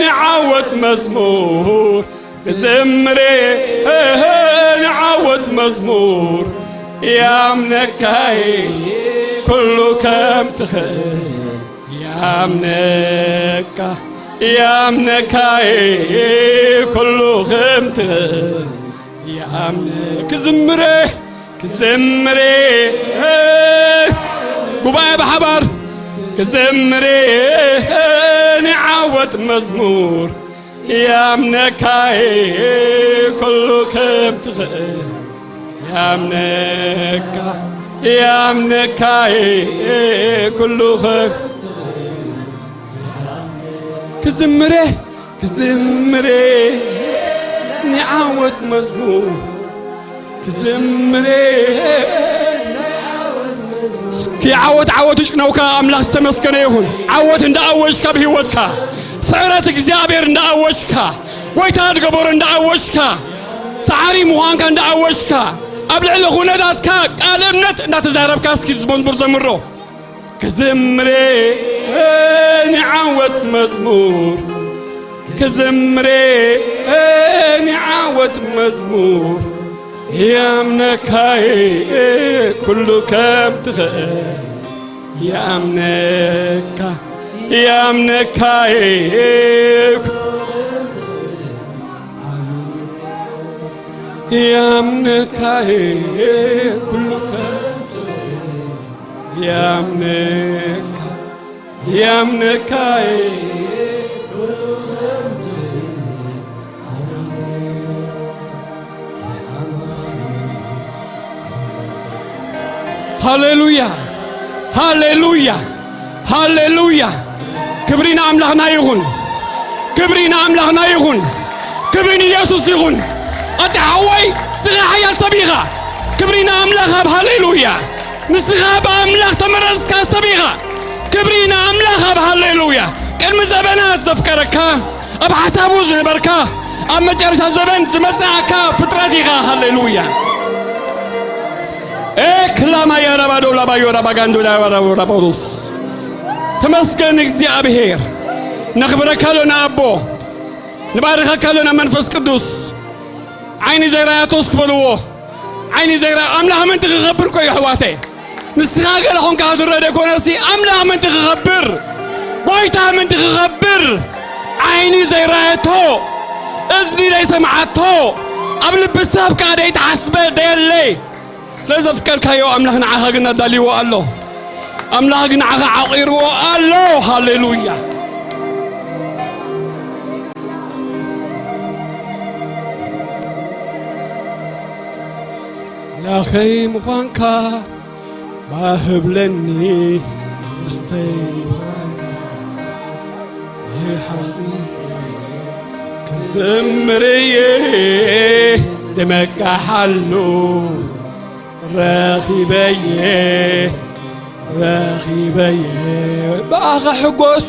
ንዓወት መዝሙር፣ ክዝምሬ ንዓወት መዝሙር፣ ያምነካየ ኩሉ ከም ትኽእል። ያምነካ፣ ያምነካየ ኩሉ ከም ትኽእል። ያምነ-፣ ክዝምሬ፣ ክዝምሬ፣ ጉባኤ ብሓባር፣ ክዝምሬ ንዓወት መዝሙር፣ ያምነካየ ኩሉ ከም ትኽእል። ያምነካ፣ ያምነካየ ኩሉ ከም ክዝምሬ ክዝምሬ ንዓወት መዝሙር ክዝምሬ። እስኪ ዓወት ዓወት ይጭነውካ። ኣምላኽ ዝተመስገነ ይኹን። ዓወት እንዳኣወጅካ ብህይወትካ፣ ስዕረት እግዚኣብሔር እንዳኣወጅካ፣ ጎይታ ዝገበሮ እንዳኣወጅካ፣ ሰዓሪ ምዃንካ እንዳኣወጅካ፣ ኣብ ልዕሊ ኩነታትካ ቃል እምነት እንዳተዛረብካ፣ እስኪ እዚ መዝሙር ዘምሮ። ክዝምሬ ንዓወት መዝሙር ክዝምሬ ንዓወት መዝሙር። ያምነካይ ኩሉ ከም ትኽእል ያምነካ ያምነካይ ያምነካይ ኩሉ ከም ትኽእል ያምነካ ያምነካይ ሃሌሉያ ሃሌሉያ ሃሌሉያ። ክብሪ ንኣምላኽና ይኹን። ክብሪ ንኣምላኽና ይኹን። ክብሪ ንኢየሱስ ይኹን። ኣቲ ሓወይ፣ ስኻ ሓያል ሰብ ኢኻ። ክብሪ ንኣምላኽ ኣብ ሃሌሉያ። ንስኻ ብኣምላኽ ተመረጽካ ሰብ ኢኻ። ክብሪ ንኣምላኽ ኣብ ሃሌሉያ። ቅድሚ ዘበናት ዘፍቀረካ፣ ኣብ ሓሳቡ ዝነበርካ፣ ኣብ መጨረሻ ዘበን ዝመጻእካ ፍጥረት ኢኻ። ሃሌሉያ። ኤክላማ ያራባዶ ላባዮ ራባጋንዶ ላባራቦ ራባሮስ። ተመስገን እግዚኣብሔር። ነኽብረካ ኣሎና ኣቦ። ንባርኸካ ኣሎና መንፈስ ቅዱስ። ዓይኒ ዘይረኣየቶስ ክበልዎ። ዓይኒ ዘይረኣ ኣምላኽ ምእንቲ ክኸብር እኮ እዩ ኣሕዋተይ። ንስኻ ገለ ኾንካ ክትረአ ዘይኮነሲ ኣምላኽ ምእንቲ ክኸብር፣ ጎይታ ምእንቲ ክኸብር፣ ዓይኒ ዘይረኣየቶ፣ እዝኒ ዘይሰምዓቶ፣ ኣብ ልቢ ሰብ ከኣ ዘይተሓስበ ደየለይ። ስለ ዘፍቀርካዮ ኣምላኽ ንዓኻ ግን ኣዳልይዎ ኣሎ። ኣምላኽ ግን ንዓኻ ዓቒርዎ ኣሎ። ሃሌሉያ። ላኸይ ምዃንካ ባህብለኒ ስተይ ምዃንካ ይሓዊስ ክዝምርየ ዝመካሓሉ ረኺበየ ረኺበየ ብኣኻ ሕጎስ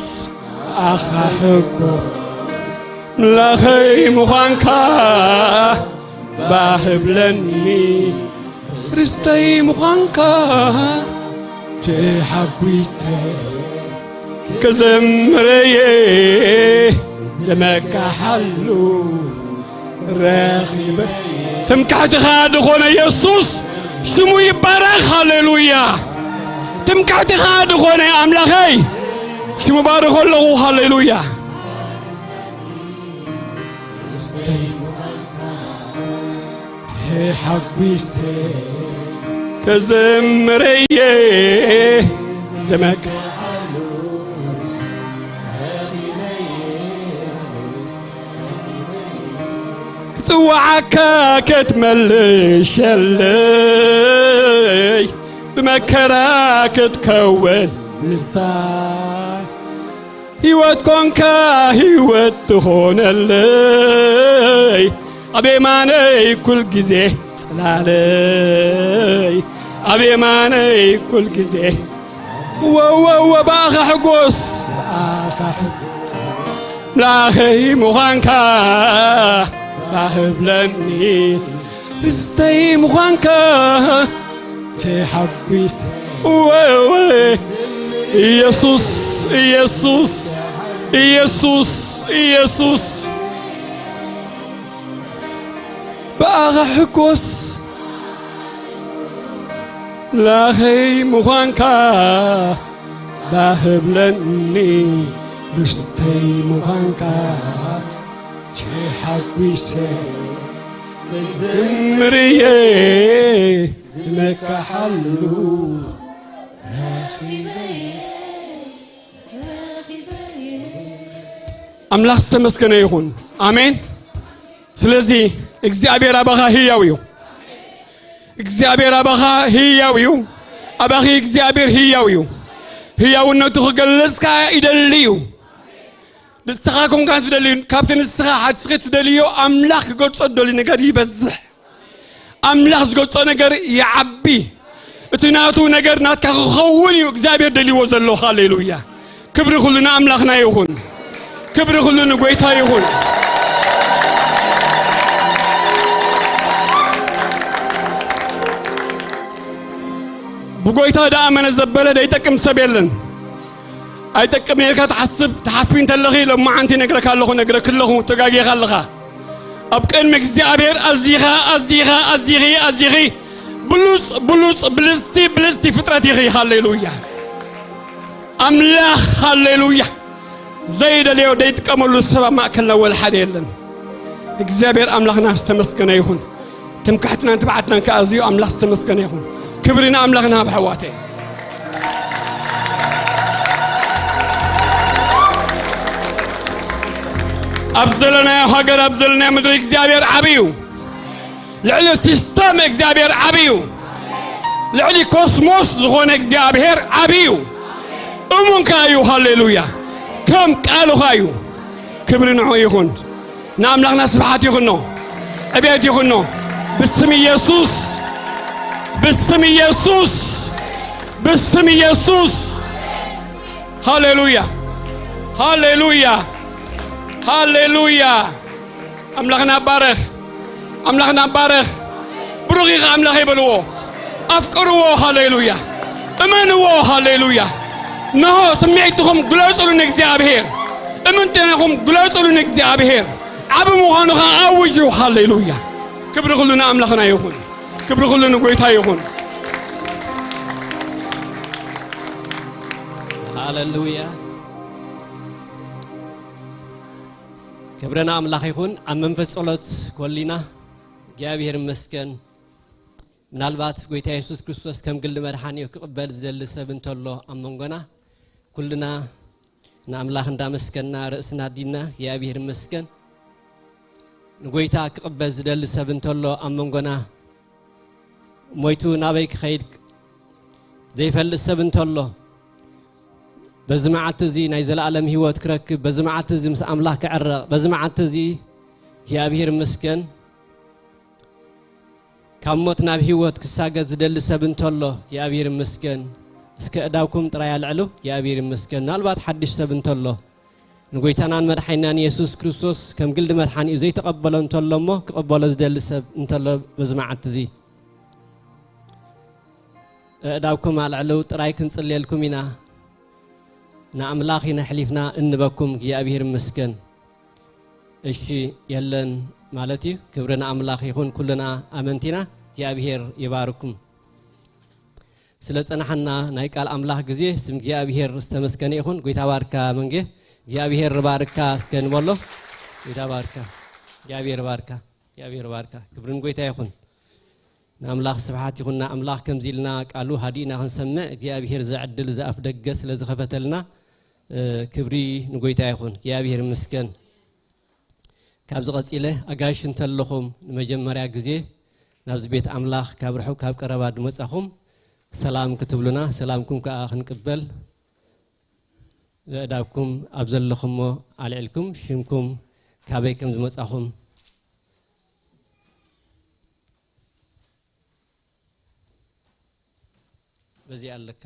ብኣኻ ሕጎስ ላኸይ ምዃንካ ባህብለኒ ርስተይ ምዃንካ ተሓጒሰ ክዘምረየ ዝመካሓሉ ረኺበ ትምክሕትኻ ዝኾነ የሱስ ሽሙ ይባረኽ። ሃሌሉያ። ትምክሕትኻ ዝኾነ ኣምላኸይ ሽሙ ባርኾ ኣለኹ። ሃሌሉያ። ተሓጒሰ ክዝምርየ ዝመካሓሉ ክጽውዓካ ክትመልሸለይ ብመከራ ክትከውን ምሳይ ህይወት ኮንካ ህይወት ትኾነለይ ኣብ የማነይ ኩል ግዜ ጽላለይ ኣብ የማነይ ኩል ግዜ ወወወ ብኣኻ ሕጎስ ብኣኻ ሕጎስ ምላኸይ ምዃንካ ባህብለኒ ርስተይ ምዃንካ ተሓጒስ ወወ ኢየሱስ ኢየሱስ ኢየሱስ ኢየሱስ ብኣኻ ሕጎስ ላኸይ ምዃንካ ባህብለኒ ርስተይ ምዃንካ ተሓጒሰ ክዝምርየ ዝመካሓሉ ኣምላኽ ዝተመስገነ ይኹን። ኣሜን። ስለዚ እግዚኣብሔር ኣባኻ ህያው እዩ። እግዚኣብሔር ኣባኻ ህያው እዩ። ኣባኺ እግዚኣብሔር ህያው እዩ። ህያውነቱ ክገልጽ ከኣ ይደሊ እዩ። ንስኻ ኮንካ ዝደልዩ፣ ካብቲ ንስኻ ሓድስኺ ትደልዮ ኣምላኽ ክገልጾ ዝደልዩ ነገር ይበዝሕ። ኣምላኽ ዝገልጾ ነገር ይዓቢ። እቲ ናቱ ነገር ናትካ ክኸውን እዩ እግዚኣብሔር ደልይዎ ዘሎ። ሃሌሉያ! ክብሪ ኩሉ ንኣምላኽና ይኹን። ክብሪ ኩሉ ንጎይታ ይኹን። ብጎይታ ደኣመነ ዘበለ ደይጠቅም ሰብ የለን። ኣይጠቅምን ኢልካ ትሓስብ፣ ትሓስቢ እንተለኺ፣ ሎማዓንቲ ነግረካ ኣለኹ፣ ነግረክ ኣለኹ፣ ተጋጊኻ ኣለኻ። ኣብ ቅድሚ እግዚኣብሔር ኣዚኻ፣ ኣዚኻ፣ ኣዚኺ፣ ኣዚኺ ብሉጽ፣ ብሉጽ፣ ብልጽቲ፣ ብልጽቲ ፍጥረት ኢኺ። ሃሌሉያ! ኣምላኽ፣ ሃሌሉያ! ዘይደልዮ፣ ዘይጥቀመሉ ሰብ ኣብ ማእከልና ወላ ሓደ የለን። እግዚኣብሔር ኣምላኽና ዝተመስገነ ይኹን። ትምክሕትናን ትብዓትናን ከኣ ኣዝዩ ኣምላኽ ዝተመስገነ ይኹን። ክብሪ ንኣምላኽና ኣብ ኣሕዋተይ። ኣብ ዘለናዮ ሃገር፣ ኣብ ዘለናዮ ምድሪ እግዚኣብሔር ዓቢ እዩ። ልዕሊ ሲስተም እግዚኣብሔር ዓቢ እዩ። ልዕሊ ኮስሞስ ዝኾነ እግዚኣብሔር ዓቢ እዩ። እሙን ከኣ እዩ። ሃሌሉያ! ከም ቃሉ ከኣ እዩ። ክብሪ ንዑ ይኹን። ንኣምላኽና ስብሓት ይኹኖ። ዕቤት ይኹኖ። ብስም ኢየሱስ፣ ብስም ኢየሱስ፣ ብስም ኢየሱስ። ሃሌሉያ! ሃሌሉያ! ሃሌሉያ! ኣምላኽና ባረኽ። ኣምላኽና ባረኽ። ብሩኽ ኢኻ ኣምላኸይ በልዎ። ኣፍቅርዎ። ሃሌሉያ! እመንዎ። ሃሌሉያ! እንሆ ስምዒትኹም ግለጹሉ ንእግዚኣብሔር። እምንትናኹም ግለጹሉ ንእግዚኣብሔር። ዓቢ ምዃኑ ኸዓ ኣውጁ። ሃሌሉያ! ክብሪ ኩሉ ንኣምላኽና ይኹን። ክብሪ ኩሉ ንጎይታ ይኹን። ሃሌሉያ! ክብሪ ንኣምላኽ ይኹን። ኣብ መንፈስ ጸሎት ኮሊና እግዚኣብሔር ይመስገን። ምናልባት ጎይታ የሱስ ክርስቶስ ከም ግሊ መድሓኒኡ ክቕበል ዝደሊ ሰብ እንተሎ ኣብ መንጎና፣ ኩልና ንኣምላኽ እንዳመስገንና ርእስና ኣዲንና እግዚኣብሔር ይመስገን። ንጎይታ ክቕበል ዝደሊ ሰብ እንተሎ ኣብ መንጎና፣ ሞይቱ ናበይ ክኸይድ ዘይፈልጥ ሰብ እንተሎ፣ በዚ መዓልቲ እዚ ናይ ዘለኣለም ህይወት ክረክብ፣ በዚ መዓልቲ እዚ ምስ ኣምላኽ ክዕረቕ፣ በዚ መዓልቲ እዚ እግዚኣብሔር ይመስገን። ካብ ሞት ናብ ህይወት ክሳገድ ዝደሊ ሰብ እንተሎ እግዚኣብሔር ይመስገን። እስከ እዳውኩም ጥራይ ኣልዕሉ። እግዚኣብሔር ይመስገን። ምናልባት ሓድሽ ሰብ እንተሎ ንጎይታናን መድሓኒናን የሱስ ክርስቶስ ከም ግልዲ መድሓኒኡ ዘይተቐበሎ እንተሎ እሞ ክቐበሎ ዝደሊ ሰብ እንተሎ በዚ መዓልቲ እዚ እእዳውኩም ኣልዕሉ። ጥራይ ክንጽልየልኩም ኢና። ንኣምላኽ ኢና ኣሕሊፍና እንበኩም። እግዚኣብሔር ይመስገን። እሺ የለን ማለት እዩ። ክብሪ ንኣምላኽ ይኹን። ኩልና ኣመንቲና። እግዚኣብሔር ይባርኩም። ስለ ጸናሕና ናይ ቃል ኣምላኽ ግዜ ስም እግዚኣብሔር ዝተመስገነ ይኹን። ጎይታ ባርካ መንጌ። እግዚኣብሔር ባርካ እስከ ንበሎ። ጎይታ ባርካ። እግዚኣብሔር ባርካ። እግዚኣብሔር ባርካ። ክብርን ጎይታ ይኹን። ንኣምላኽ ስብሓት ይኹን። ንኣምላኽ ከምዚ ኢልና ቃሉ ሃዲእና ክንሰምዕ እግዚኣብሔር ዘዕድል ዘኣፍ ደገ ስለ ዝኸፈተልና ክብሪ ንጎይታ ይኹን። እግዚኣብሔር ይመስገን። ካብዚ ቀጺለ ኣጋይሽ እንተለኹም ንመጀመርያ ግዜ ናብዚ ቤት ኣምላኽ ካብ ርሑቕ ካብ ቀረባ ድመጻኹም ሰላም ክትብሉና ሰላምኩም ከኣ ክንቅበል ዘእዳብኩም ኣብ ዘለኹሞ ኣልዒልኩም ሽምኩም ካበይ ከም ዝመጻኹም በዚ ኣለካ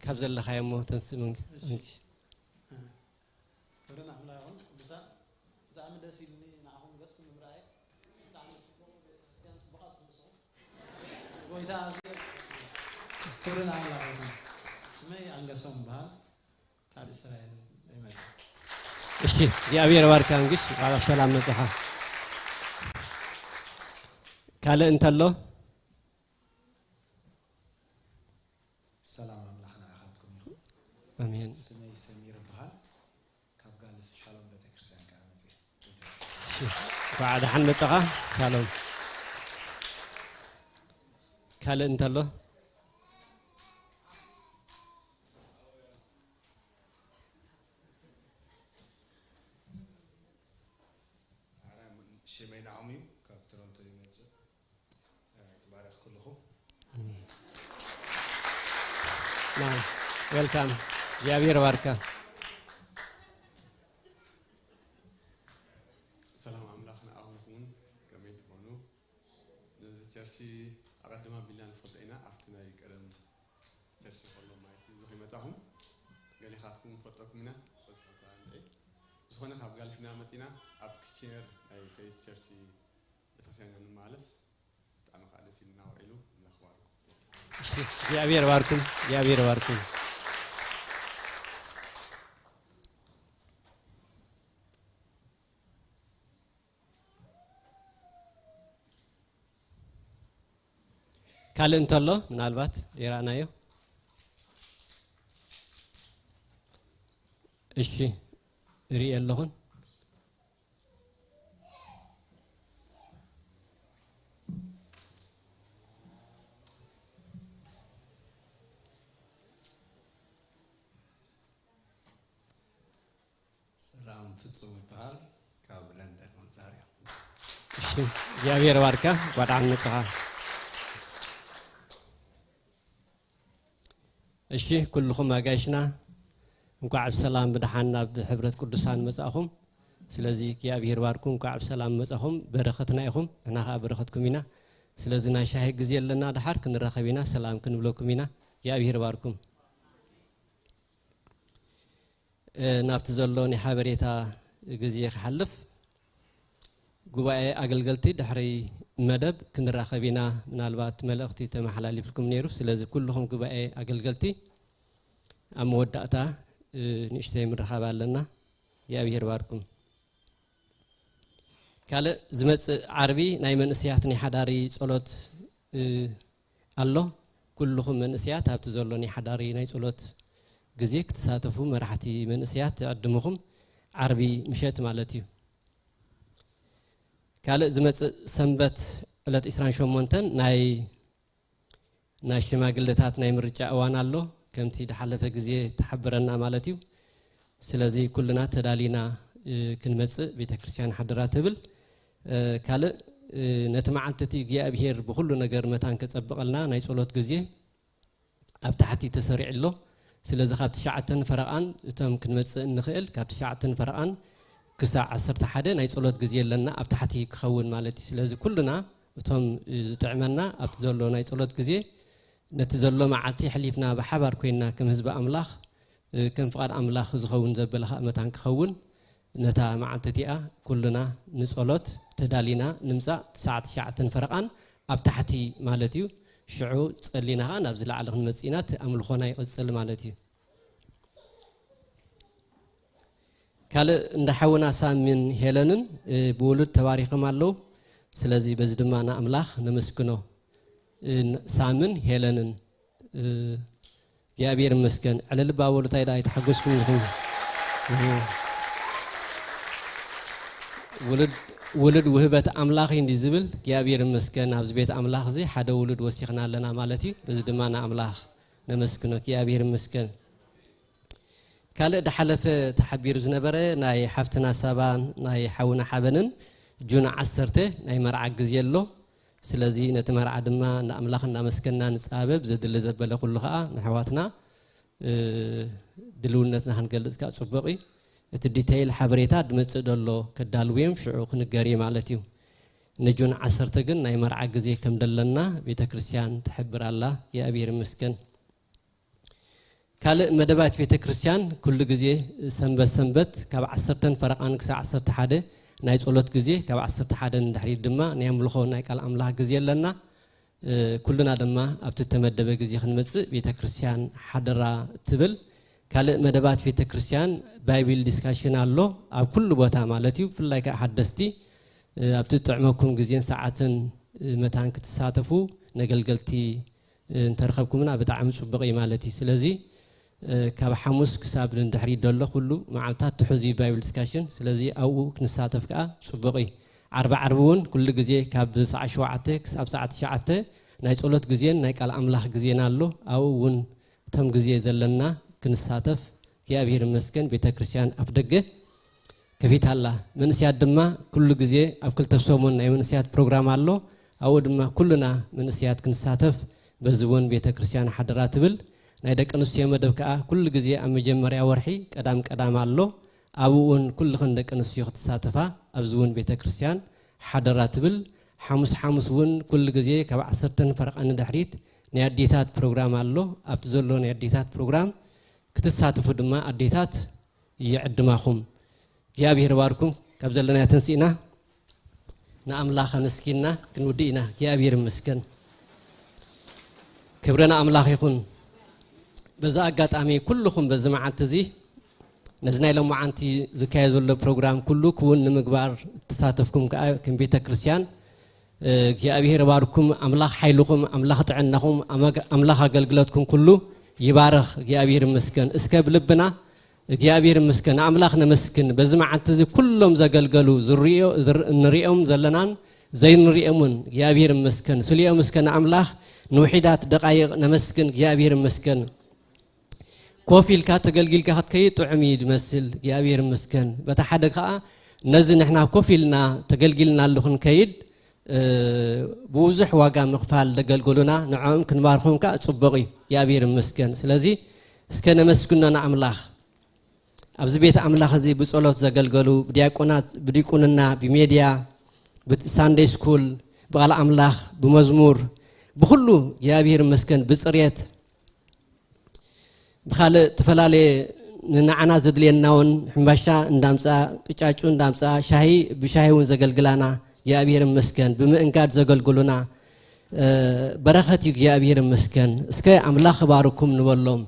ካብ ዘለኻዮ እሞ ተንስእ መንግ- እሺ። መንግሽ። ክብሪ ንኣምላኽ ይኹን። ቅዱሳን ብጣዕሚ ደስ ኢሉኒ ንዓኹም ገጽኩም ብምርኣይ። ብጣዕሚ ጽቡቕ ቤተክርስትያን ጽቡቓት ትመስሉ። ጎይታ ኣዝየ ክብሪ ንኣምላኽ ይኹን። ስመይ ኣንገሶም ይበሃል። ካብ እስራኤል ይመጽእ። እሺ እግዚኣብሔር ባርካ እንግሽ ባላ ሰላም መጽኻ ካልእ እንተሎ ሰላም ኣምላኽ ንዓኻትኩም ይኹን። ኣሜን። ስመይ ሰሚር ይበሃል። ካብ ጋልፍ ሻሎም ቤተክርስትያን ከዓ መፅእ። እሺ፣ እንኳዕ ደሓን መፀኻ ሻሎም። ካልእ እንተሎ ሽመይ ናኦሚ ካብ ቶሮንቶ ይመፅእ። ትባረኽ ኩልኹም። ናም፣ ዌልካም። እግዚኣብሔር ባርካ። ሰላም ኣምላኽ ንኣኹም ይኹን። ከመይ ትኾኑ? ነዚ ቸርች ኣቐድም ኣቢልና ንፈልጦ ኢና። ኣብቲ ናይ ቀደም ቸርች ከሎ ማለት እዩ። እዚ ከይመጻኹም ገሊኻትኩም ንፈልጠኩም ኢና። ዝኾነ ካብ ጋልፊና መጺና ኣብ ኪችነር ናይ ፌዝ ቸርች ቤተክርስትያን ኢና ንመላለስ። ብጣዕሚ ከዓ ደስ ኢልና ውዒሉ። ኣምላኽ ባርኩም። እሺ፣ እግዚኣብሔር ባርኩም፣ እግዚኣብሔር ባርኩም። ካልእ እንተሎ ምናልባት ዘይረኣናዮ። እሺ፣ እርኢ ኣለኹን። ሰላም ፍጹም ይበሃል፣ ካብ ለንደን ኦንታርዮ። እሺ፣ እግዚኣብሔር ባርካ። እንኳዕ ደሓን መጻኻ። እሺ፣ ኩልኹም ኣጋይሽና እንኳዕ ብሰላም ብደሓን ናብ ሕብረት ቅዱሳን መጻእኹም። ስለዚ እግዚኣብሔር ባርኩም፣ እንኳዕ ብሰላም መጻኹም። በረኸትና ኢኹም፣ ንሕና ኸዓ በረኸትኩም ኢና። ስለዚ ናይ ሻሂ ግዜ ኣለና፣ ደሓር ክንራኸብ ኢና፣ ሰላም ክንብለኩም ኢና። እግዚኣብሔር ባርኩም። እ፣ ናብቲ ዘሎ ናይ ሓበሬታ ግዜ ክሓልፍ፣ ጉባኤ ኣገልገልቲ ድሕሪ መደብ ክንራኸብ ኢና። ምናልባት መልእኽቲ ተመሓላሊፍልኩም ነይሩ። ስለዚ ኩልኹም ጉባኤ ኣገልገልቲ ኣብ መወዳእታ፣ እ፣ ንእሽተይ ምርኻብ ኣለና። እግዚኣብሔር ባርኩም። ካልእ ዝመጽእ ዓርቢ ናይ መንእሰያት ናይ ሓዳሪ ጸሎት፣ እ፣ ኣሎ። ኩልኹም መንእሰያት ኣብቲ ዘሎ ናይ ሓዳሪ ናይ ጸሎት ግዜ ክትሳተፉ መራሕቲ መንእሰያት ይዕድምኹም። ዓርቢ ምሸት ማለት እዩ። ካልእ ዝመጽእ ሰንበት ዕለት ዕስራን ሸሞንተን ናይ ናይ ሽማግለታት ናይ ምርጫ እዋን ኣሎ። ከምቲ ዝሓለፈ ግዜ ተሓበረና ማለት እዩ። ስለዚ ኩልና ተዳሊና፣ እ፣ ክንመጽእ ቤተክርስትያን ሓደራ ትብል። እ፣ ካልእ፣ እ፣ ነቲ መዓልቲ እቲ እግዚኣብሄር ብኹሉ ነገር መታን ከጸብቐልና ናይ ጸሎት ግዜ ኣብ ታሕቲ ተሰሪዑ ኣሎ። ስለዚ ካብ ትሽዓተን ፈረቓን እቶም ክንመጽእ እንኽእል ካብ ትሽዓተን ፈረቓን ክሳዕ ዓሰርተ ሓደ ናይ ጸሎት ግዜ ኣለና፣ ኣብ ታሕቲ ክኸውን ማለት እዩ። ስለዚ ኩልና እቶም ዝጥዕመና ኣብቲ ዘሎ ናይ ጸሎት ግዜ ነቲ ዘሎ መዓልቲ ሕሊፍና ብሓባር ኮይንና ከም ህዝቢ ኣምላኽ፣ እ፣ ከም ፍቓድ ኣምላኽ ዝኸውን ዘበለ ኸኣ መታን ክኸውን ነታ መዓልቲ እቲኣ ኩልና ንጸሎት ተዳሊና ንምጻእ ሰዓት ትሽዓተን ፈረቓን ኣብ ታሕቲ ማለት እዩ። ሽዑ ጸሊና ኸኣ ናብዚ ላዕሊ ክንመጽእ ኢና፣ እቲ ኣምልኾና ይቕጽል ማለት እዩ። ካልእ እንዳ ሓውና ሳሚን ሄለንን፣ እ፣ ብውሉድ ተባሪኾም ኣለዉ። ስለዚ በዚ ድማ ንኣምላኽ ነመስግኖ። እ፣ ሳምን ሄለንን፣ እ፣ እግዚኣብሔር ይመስገን። ዕልል ባበሉ፣ እንታይ ደኣ ኣይተሓጎስኩም ኢኹም? እ፣ ውሉድ፣ ውሉድ ውህበት ኣምላኽ እዩ እንዲ ዝብል፣ እግዚኣብሔር ይመስገን። ኣብዚ ቤት ኣምላኽ እዚ ሓደ ውሉድ ወሲኽና ኣለና ማለት እዩ። በዚ ድማ ንኣምላኽ ነመስግኖ። እግዚኣብሔር ይመስገን። ካልእ ዝሓለፈ ተሓቢሩ ዝነበረ ናይ ሓፍትና ሳባን ናይ ሓውና ሓበንን ጁን ዓሰርተ ናይ መርዓ ግዜ ኣሎ። ስለዚ ነቲ መርዓ ድማ ንኣምላኽ እናመስገና ንጻበብ። ዘድሊ ዘበለ ኩሉ ኸኣ ንኣሕዋትና፣ እ፣ ድልውነትና ክንገልጽ ከኣ ጽቡቕ እዩ። እቲ ዲተይል ሓበሬታ ዝመጽእ ዘሎ ከዳልው እዮም፣ ሽዑ ክንገር እዩ ማለት እዩ። ንጁን ዓሰርተ ግን ናይ መርዓ ግዜ ከም ደለና ቤተ ክርስቲያን ትሕብር ኣላ። እግዚኣብሔር ይመስገን። ካልእ መደባት ቤተ ክርስቲያን ኩሉ ግዜ ሰንበት ሰንበት ካብ ዓሰርተን ፈረቓን ክሳዕ ዓሰርተ ሓደ ናይ ጸሎት ግዜ፣ ካብ ዓሰርተ ሓደ ንድሕሪት ድማ ናይ ኣምልኾ ናይ ቃል ኣምላኽ ግዜ ኣለና። እ፣ ኩልና ድማ ኣብቲ እተመደበ ግዜ ክንመጽእ ቤተ ክርስቲያን ሓደራ ትብል። ካልእ መደባት ቤተ ክርስቲያን ባይብል ዲስካሽን ኣሎ። ኣብ ኩሉ ቦታ ማለት እዩ። ብፍላይ ከኣ ሓደስቲ፣ እ፣ ኣብቲ እትጥዕመኩም ግዜን ሰዓትን፣ እ፣ መታን ክትሳተፉ ነገልገልቲ፣ እ፣ እንተረኸብኩምና ብጣዕሚ ጽቡቕ እዩ ማለት እዩ። ስለዚ፣ እ፣ ካብ ሓሙስ ክሳብ ንድሕሪት ዘሎ ኩሉ መዓልታት ትሑዝ እዩ ባይብል ዲስካሽን። ስለዚ ኣብኡ ክንሳተፍ ከኣ ጽቡቕ እዩ። ዓርቢ ዓርቢ እውን ኩሉ ግዜ ካብ ሰዓት ሸውዓተ ክሳብ ሰዓት ትሽዓተ ናይ ጸሎት ግዜን ናይ ቃል ኣምላኽ ግዜን ኣሎ። ኣብኡ እውን እቶም ግዜ ዘለና ክንሳተፍ እግዚኣብሔር ይመስገን ቤተ ክርስቲያን ኣፍ ደገ ከፊታ ኣላ። መንእሰያት ድማ ኩሉ ግዜ ኣብ ክልተ ሰሙን ናይ መንእሰያት ፕሮግራም ኣሎ። ኣብኡ ድማ ኩልና መንእሰያት ክንሳተፍ በዚ እውን ቤተ ክርስቲያን ሓደራ ትብል። ናይ ደቂ ኣንስትዮ መደብ ከዓ ኩሉ ግዜ ኣብ መጀመርያ ወርሒ ቀዳም ቀዳም ኣሎ። ኣብኡ እውን ኩልኽን ደቂ ኣንስትዮ ክትሳተፋ ኣብዚ እውን ቤተ ክርስቲያን ሓደራ ትብል። ሓሙስ ሓሙስ እውን ኩሉ ግዜ ካብ ዓሰርተ ፈረቓ ንድሕሪት ናይ ኣዴታት ፕሮግራም ኣሎ። ኣብቲ ዘሎ ናይ ኣዴታት ፕሮግራም ክትሳተፉ ድማ ኣዴታት ይዕድማኹም። እግዚኣብሔር ባርኩም። ካብ ዘለና ተንሲእና ንኣምላኽ ኣመስጊንና ክንውድእ ኢና። እግዚኣብሔር ይመስገን። ክብሪ ንኣምላኽ ይኹን። በዚ ኣጋጣሚ ኩልኹም በዚ መዓልቲ እዚ ነዚ ናይ ሎማዓንቲ ዝካየድ ዘሎ ፕሮግራም ኩሉ ክውን ንምግባር እተሳተፍኩም ከኣ ከም ቤተ ክርስቲያን እግዚኣብሔር ይባርኩም። ኣምላኽ ሓይልኹም፣ ኣምላኽ ጥዕናኹም፣ ኣመግ-፣ ኣምላኽ ኣገልግሎትኩም ኩሉ ይባርኽ። እግዚኣብሔር ይመስገን። እስከ ብልብና እግዚኣብሔር ይመስገን፣ ኣምላኽ ነመስግን። በዚ መዓልቲ እዚ ኩሎም ዘገልገሉ ዝርእዮ-፣ ዝር-፣ ንርእዮም ዘለናን ዘይንርእዮምን እግዚኣብሔር ይመስገን። ስሊኦም እስከ ንኣምላኽ ንውሒዳት ደቃይቕ ነመስግን። እግዚኣብሔር ይመስገን። ኮፍ ኢልካ ተገልጊልካ ክትከይድ ጥዑም እዩ ዝመስል። እግዚኣብሔር ይመስገን። በታ ሓደ ከኣ ነዚ ንሕና ኮፍ ኢልና ተገልጊልናሉ ክንከይድ፣ እ፣ ብብዙሕ ዋጋ ምኽፋል ዘገልገሉና ንዕኦም ክንባርኾም ከኣ ጽቡቕ እዩ። እግዚኣብሔር ይመስገን። ስለዚ እስከ ነመስግኖ ንኣምላኽ። ኣብዚ ቤት ኣምላኽ እዚ ብጸሎት ዘገልገሉ፣ ብዲያቆናት፣ ብዲቁንና፣ ብሜድያ፣ ብሳንደይ ስኩል፣ ብቓል ኣምላኽ፣ ብመዝሙር፣ ብኹሉ እግዚኣብሔር ይመስገን፣ ብጽሬት፣ ብኻልእ ዝተፈላለየ ንዓና ዘድልየና እውን ሕምባሻ እንዳምጻ፣ ቅጫጩ እንዳምጻ፣ ሻሂ ብሻሂ እውን ዘገልግላና እግዚኣብሔር ይመስገን፣ ብምእንጋድ ዘገልግሉና፣ እ፣ በረኸት እዩ። እግዚኣብሔር ይመስገን። እስከ ኣምላኽ ክባርኩም ንበሎም።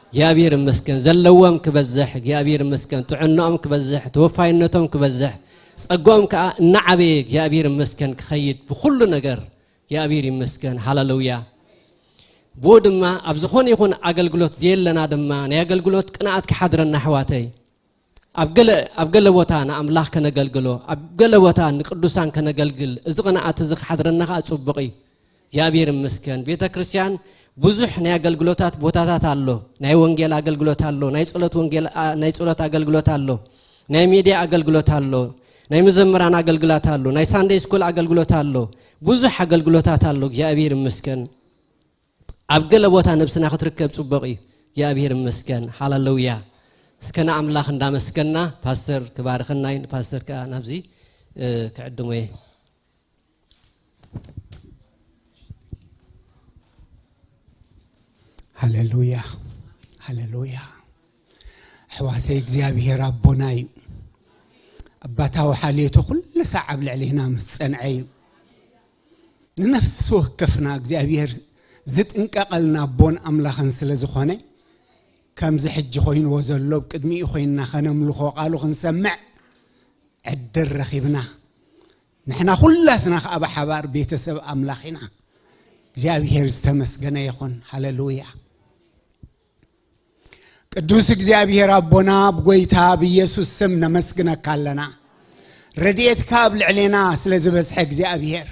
እግዚኣብሔር ይመስገን። ዘለዎም ክበዝሕ እግዚኣብሔር ይመስገን። ጥዕናኦም ክበዝሕ፣ ተወፋይነቶም ክበዝሕ፣ ጸጋኦም ከኣ እናዓበየ እግዚኣብሔር ይመስገን ክኸይድ ብኹሉ ነገር እግዚኣብሔር ይመስገን። ሃሌሉያ። ብኡ ድማ ኣብ ዝኾነ ይኹን ኣገልግሎት ዘየለና ድማ ናይ ኣገልግሎት ቅንኣት ክሓድረና ኣሕዋተይ። ኣብ ገለ፣ ኣብ ገለ ቦታ ንኣምላኽ ከነገልግሎ፣ ኣብ ገለ ቦታ ንቅዱሳን ከነገልግል፣ እዚ ቅንኣት እዚ ክሓድረና ኸኣ ጽቡቕ እዩ። እግዚኣብሔር ይመስገን። ቤተ ክርስቲያን ብዙሕ ናይ ኣገልግሎታት ቦታታት ኣሎ። ናይ ወንጌል ኣገልግሎት ኣሎ፣ ናይ ጸሎት ወንጌል፣ ኣ-፣ ናይ ጸሎት ኣገልግሎት ኣሎ፣ ናይ ሚድያ ኣገልግሎት ኣሎ፣ ናይ መዘምራን ኣገልግሎት ኣሎ፣ ናይ ሳንደይ ስኩል ኣገልግሎት ኣሎ። ብዙሕ ኣገልግሎታት ኣሎ። እግዚኣብሔር ይመስገን። ኣብ ገለ ቦታ ነብስና ክትርከብ ጽቡቕ እዩ። እግዚኣብሔር ይመስገን። ሃሌሉያ። እስከ ንኣምላኽ እንዳመስገና ፓስተር ክባርኸና እዩ። ንፓስተር ከኣ ናብዚ፣ እ፣ ክዕድሞ እየ። ሃሌሉያ፣ ሃሌሉያ። ኣሕዋተይ፣ እግዚኣብሔር ኣቦና እዩ። ኣባታዊ ሓልዮቱ ኩሉ ሳዕ ኣብ ልዕሌና ምስ ጸንዐ እዩ። ንነፍሲ ወከፍና እግዚኣብሔር ዝጥንቀቐልና ኣቦን ኣምላኽን ስለ ዝኾነ፣ ከምዚ ሕጂ ኮይንዎ ዘሎ፣ ኣብ ቅድሚኡ ኮይንና ከነምልኾ፣ ቃሉ ክንሰምዕ ዕድል ረኺብና። ንሕና ኩላትና ከኣ ብሓባር ቤተሰብ ኣምላኽ ኢና። እግዚኣብሔር ዝተመስገነ ይኹን። ሃሌሉያ። ቅዱስ እግዚኣብሔር ኣቦና፣ ብጎይታ ብኢየሱስ ስም ነመስግነካ ኣለና። ረድኤትካ ኣብ ልዕሌና ስለ ዝበዝሐ እግዚኣብሔር፣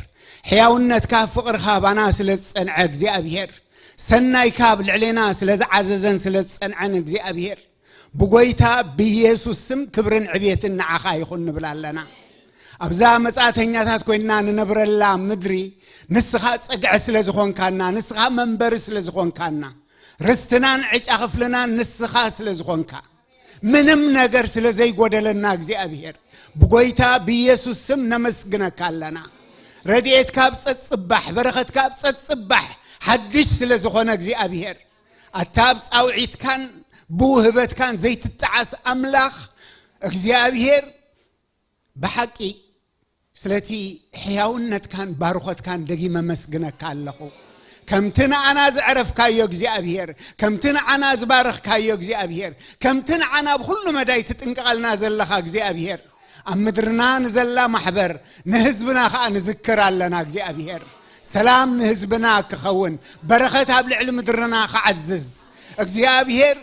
ሕያውነትካ፣ ፍቕርኻ ባና ስለ ዝጸንዐ እግዚኣብሔር፣ ሰናይካ ኣብ ልዕሌና ስለ ዝዓዘዘን ስለ ዝጸንዐን እግዚኣብሔር፣ ብጎይታ ብኢየሱስ ስም ክብርን ዕቤትን ንዓኻ ይኹን ንብል ኣለና። ኣብዛ መጻእተኛታት ኮይንና ንነብረላ ምድሪ ንስኻ ጸግዒ ስለ ዝኾንካና፣ ንስኻ መንበሪ ስለ ዝኾንካና፣ ርስትናን ዕጫ ክፍልናን ንስኻ ስለ ዝኾንካ፣ ምንም ነገር ስለ ዘይጎደለና እግዚኣብሔር፣ ብጎይታ ብኢየሱስ ስም ነመስግነካ ኣለና። ረድኤትካ ኣብ ጸጽባሕ፣ በረኸትካ ኣብ ጸጽባሕ ሓድሽ ስለ ዝኾነ እግዚኣብሔር፣ ኣታ ኣብ ጻውዒትካን ብውህበትካን ዘይትጠዓስ ኣምላኽ እግዚኣብሔር፣ ብሓቂ ስለቲ ሕያውነትካን ባርኾትካን ደጊመ መስግነካ ኣለኹ። ከምቲ ንዓና ዘዕረፍካዮ እግዚኣብሔር፣ ከምቲ ንዓና ዝባረኽካዮ እግዚኣብሔር፣ ከምቲ ንዓና ብኹሉ መዳይ ትጥንቀቐልና ዘለኻ እግዚኣብሔር፣ ኣብ ምድርና ንዘላ ማሕበር፣ ንህዝብና ኸኣ ንዝክር ኣለና እግዚኣብሔር። ሰላም ንህዝብና ክኸውን፣ በረኸት ኣብ ልዕሊ ምድርና ክዓዝዝ እግዚኣብሔር፣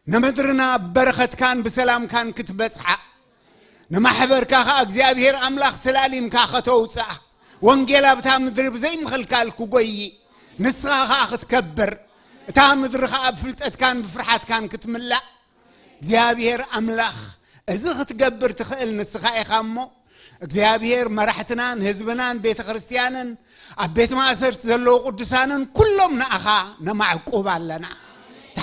ንምድርና ብበረኸትካን ብሰላምካን ክትበጽሓ፣ ንማሕበርካ ኸኣ እግዚኣብሔር ኣምላኽ ሰላሊምካ ከተውጽኣ፣ ወንጌል ኣብታ ምድሪ ብዘይምኽልካል ክጎዪ፣ ንስኻ ኸኣ ክትከብር፣ እታ ምድሪ ኸኣ ብፍልጠትካን ብፍርሓትካን ክትምላእ፣ እግዚኣብሔር ኣምላኽ፣ እዚ ክትገብር ትኽእል ንስኻ ኢኻ እሞ፣ እግዚኣብሔር መራሕትናን ህዝብናን ቤተ ክርስቲያንን ኣብ ቤት ማእሰርቲ ዘለዉ ቅዱሳንን ኩሎም ንኣኻ ነማዕቁብ ኣለና።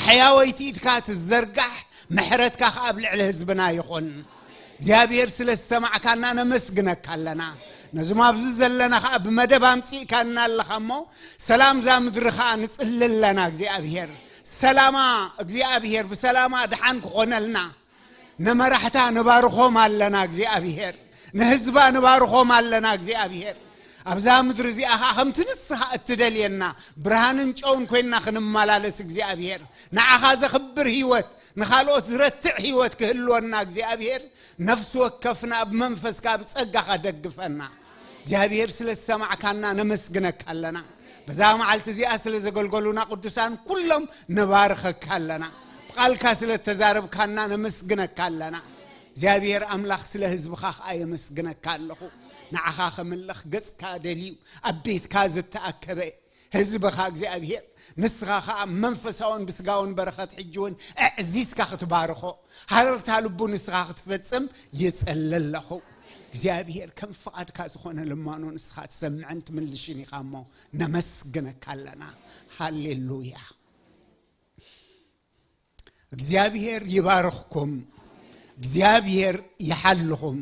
ሕያወይቲ ኢድካ ትዘርጋሕ፣ ምሕረትካ ከኣ ኣብ ልዕሊ ህዝብና ይኹን። እግዚኣብሔር ስለ ዝሰማዕካና ነመስግነካ ኣለና። ነዞም ኣብዚ ዘለና ከኣ ብመደብ ኣምጺእካና ኣለኻ እሞ፣ ሰላም እዛ ምድሪ ከኣ ንጽሊ ኣለና እግዚኣብሔር። ሰላማ እግዚኣብሔር ብሰላማ ድሓን ክኾነልና። ነመራሕታ ንባርኾም ኣለና እግዚኣብሔር። ንህዝባ ንባርኾም ኣለና እግዚኣብሔር። ኣብዛ ምድሪ እዚኣ ኸዓ ከምቲ ንስኻ እትደልየና ብርሃንን ጨውን ኮይንና ክንመላለስ እግዚኣብሔር። ንዓኻ ዘኽብር ህይወት፣ ንኻልኦት ዝረትዕ ህይወት ክህልወና እግዚኣብሔር። ነፍሲ ወከፍና ብመንፈስካ ብጸጋኻ ደግፈና። እግዚኣብሔር ስለ ዝሰማዕካና ነመስግነካ ኣለና። በዛ መዓልቲ እዚኣ ስለ ዘገልገሉና ቅዱሳን ኩሎም ነባርኸካ ኣለና። ብቓልካ ስለ እተዛረብካና ነመስግነካ ኣለና። እግዚኣብሔር ኣምላኽ ስለ ህዝብኻ ኸኣ የመስግነካ ኣለኹ። ንዓኻ ከምልኽ ገጽካ ደልዩ ኣብ ቤትካ ዝተኣከበ ህዝብኻ እግዚኣብሔር፣ ንስኻ ኸኣ መንፈሳውን ብስጋውን በረኸት ሕጂ እውን ኣዕዚዝካ ክትባርኾ፣ ሃረርታ ልቡ ንስኻ ክትፈጽም ይጸሊ ኣለኹ። እግዚኣብሔር ከም ፍቓድካ ዝኾነ ልማኖ ንስኻ ትሰምዕን ትምልሽን ኢኻ እሞ ነመስግነካ ኣለና። ሃሌሉያ። እግዚኣብሔር ይባርኽኩም። እግዚኣብሔር ይሓልኹም።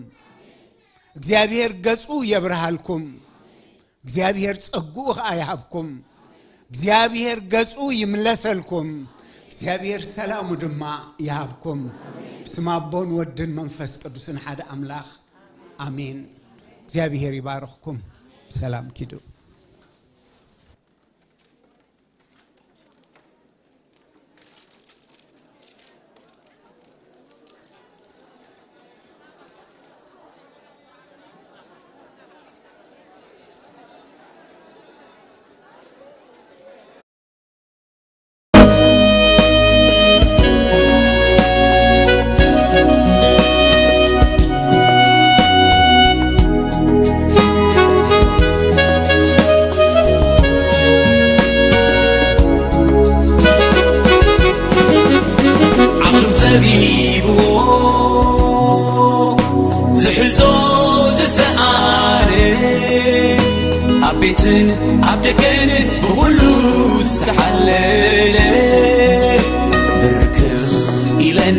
እግዚኣብሔር ገጹ የብርሃልኩም። እግዚኣብሔር ጸግኡ ኸኣ ይሃብኩም። እግዚኣብሔር ገጹ ይምለሰልኩም። እግዚኣብሔር ሰላሙ ድማ ይሃብኩም። ብስም ኣቦን ወድን መንፈስ ቅዱስን ሓደ ኣምላኽ ኣሜን። እግዚኣብሔር ይባርኽኩም። ሰላም ኪዱ። ዓቕሎም ጸቢብዎ ዝሕዞ ዝሰኣነ፣ ኣብ ቤትን ኣብ ደገን ብኹሉ ዝተሓለለ፣ ብርክኽ ኢለን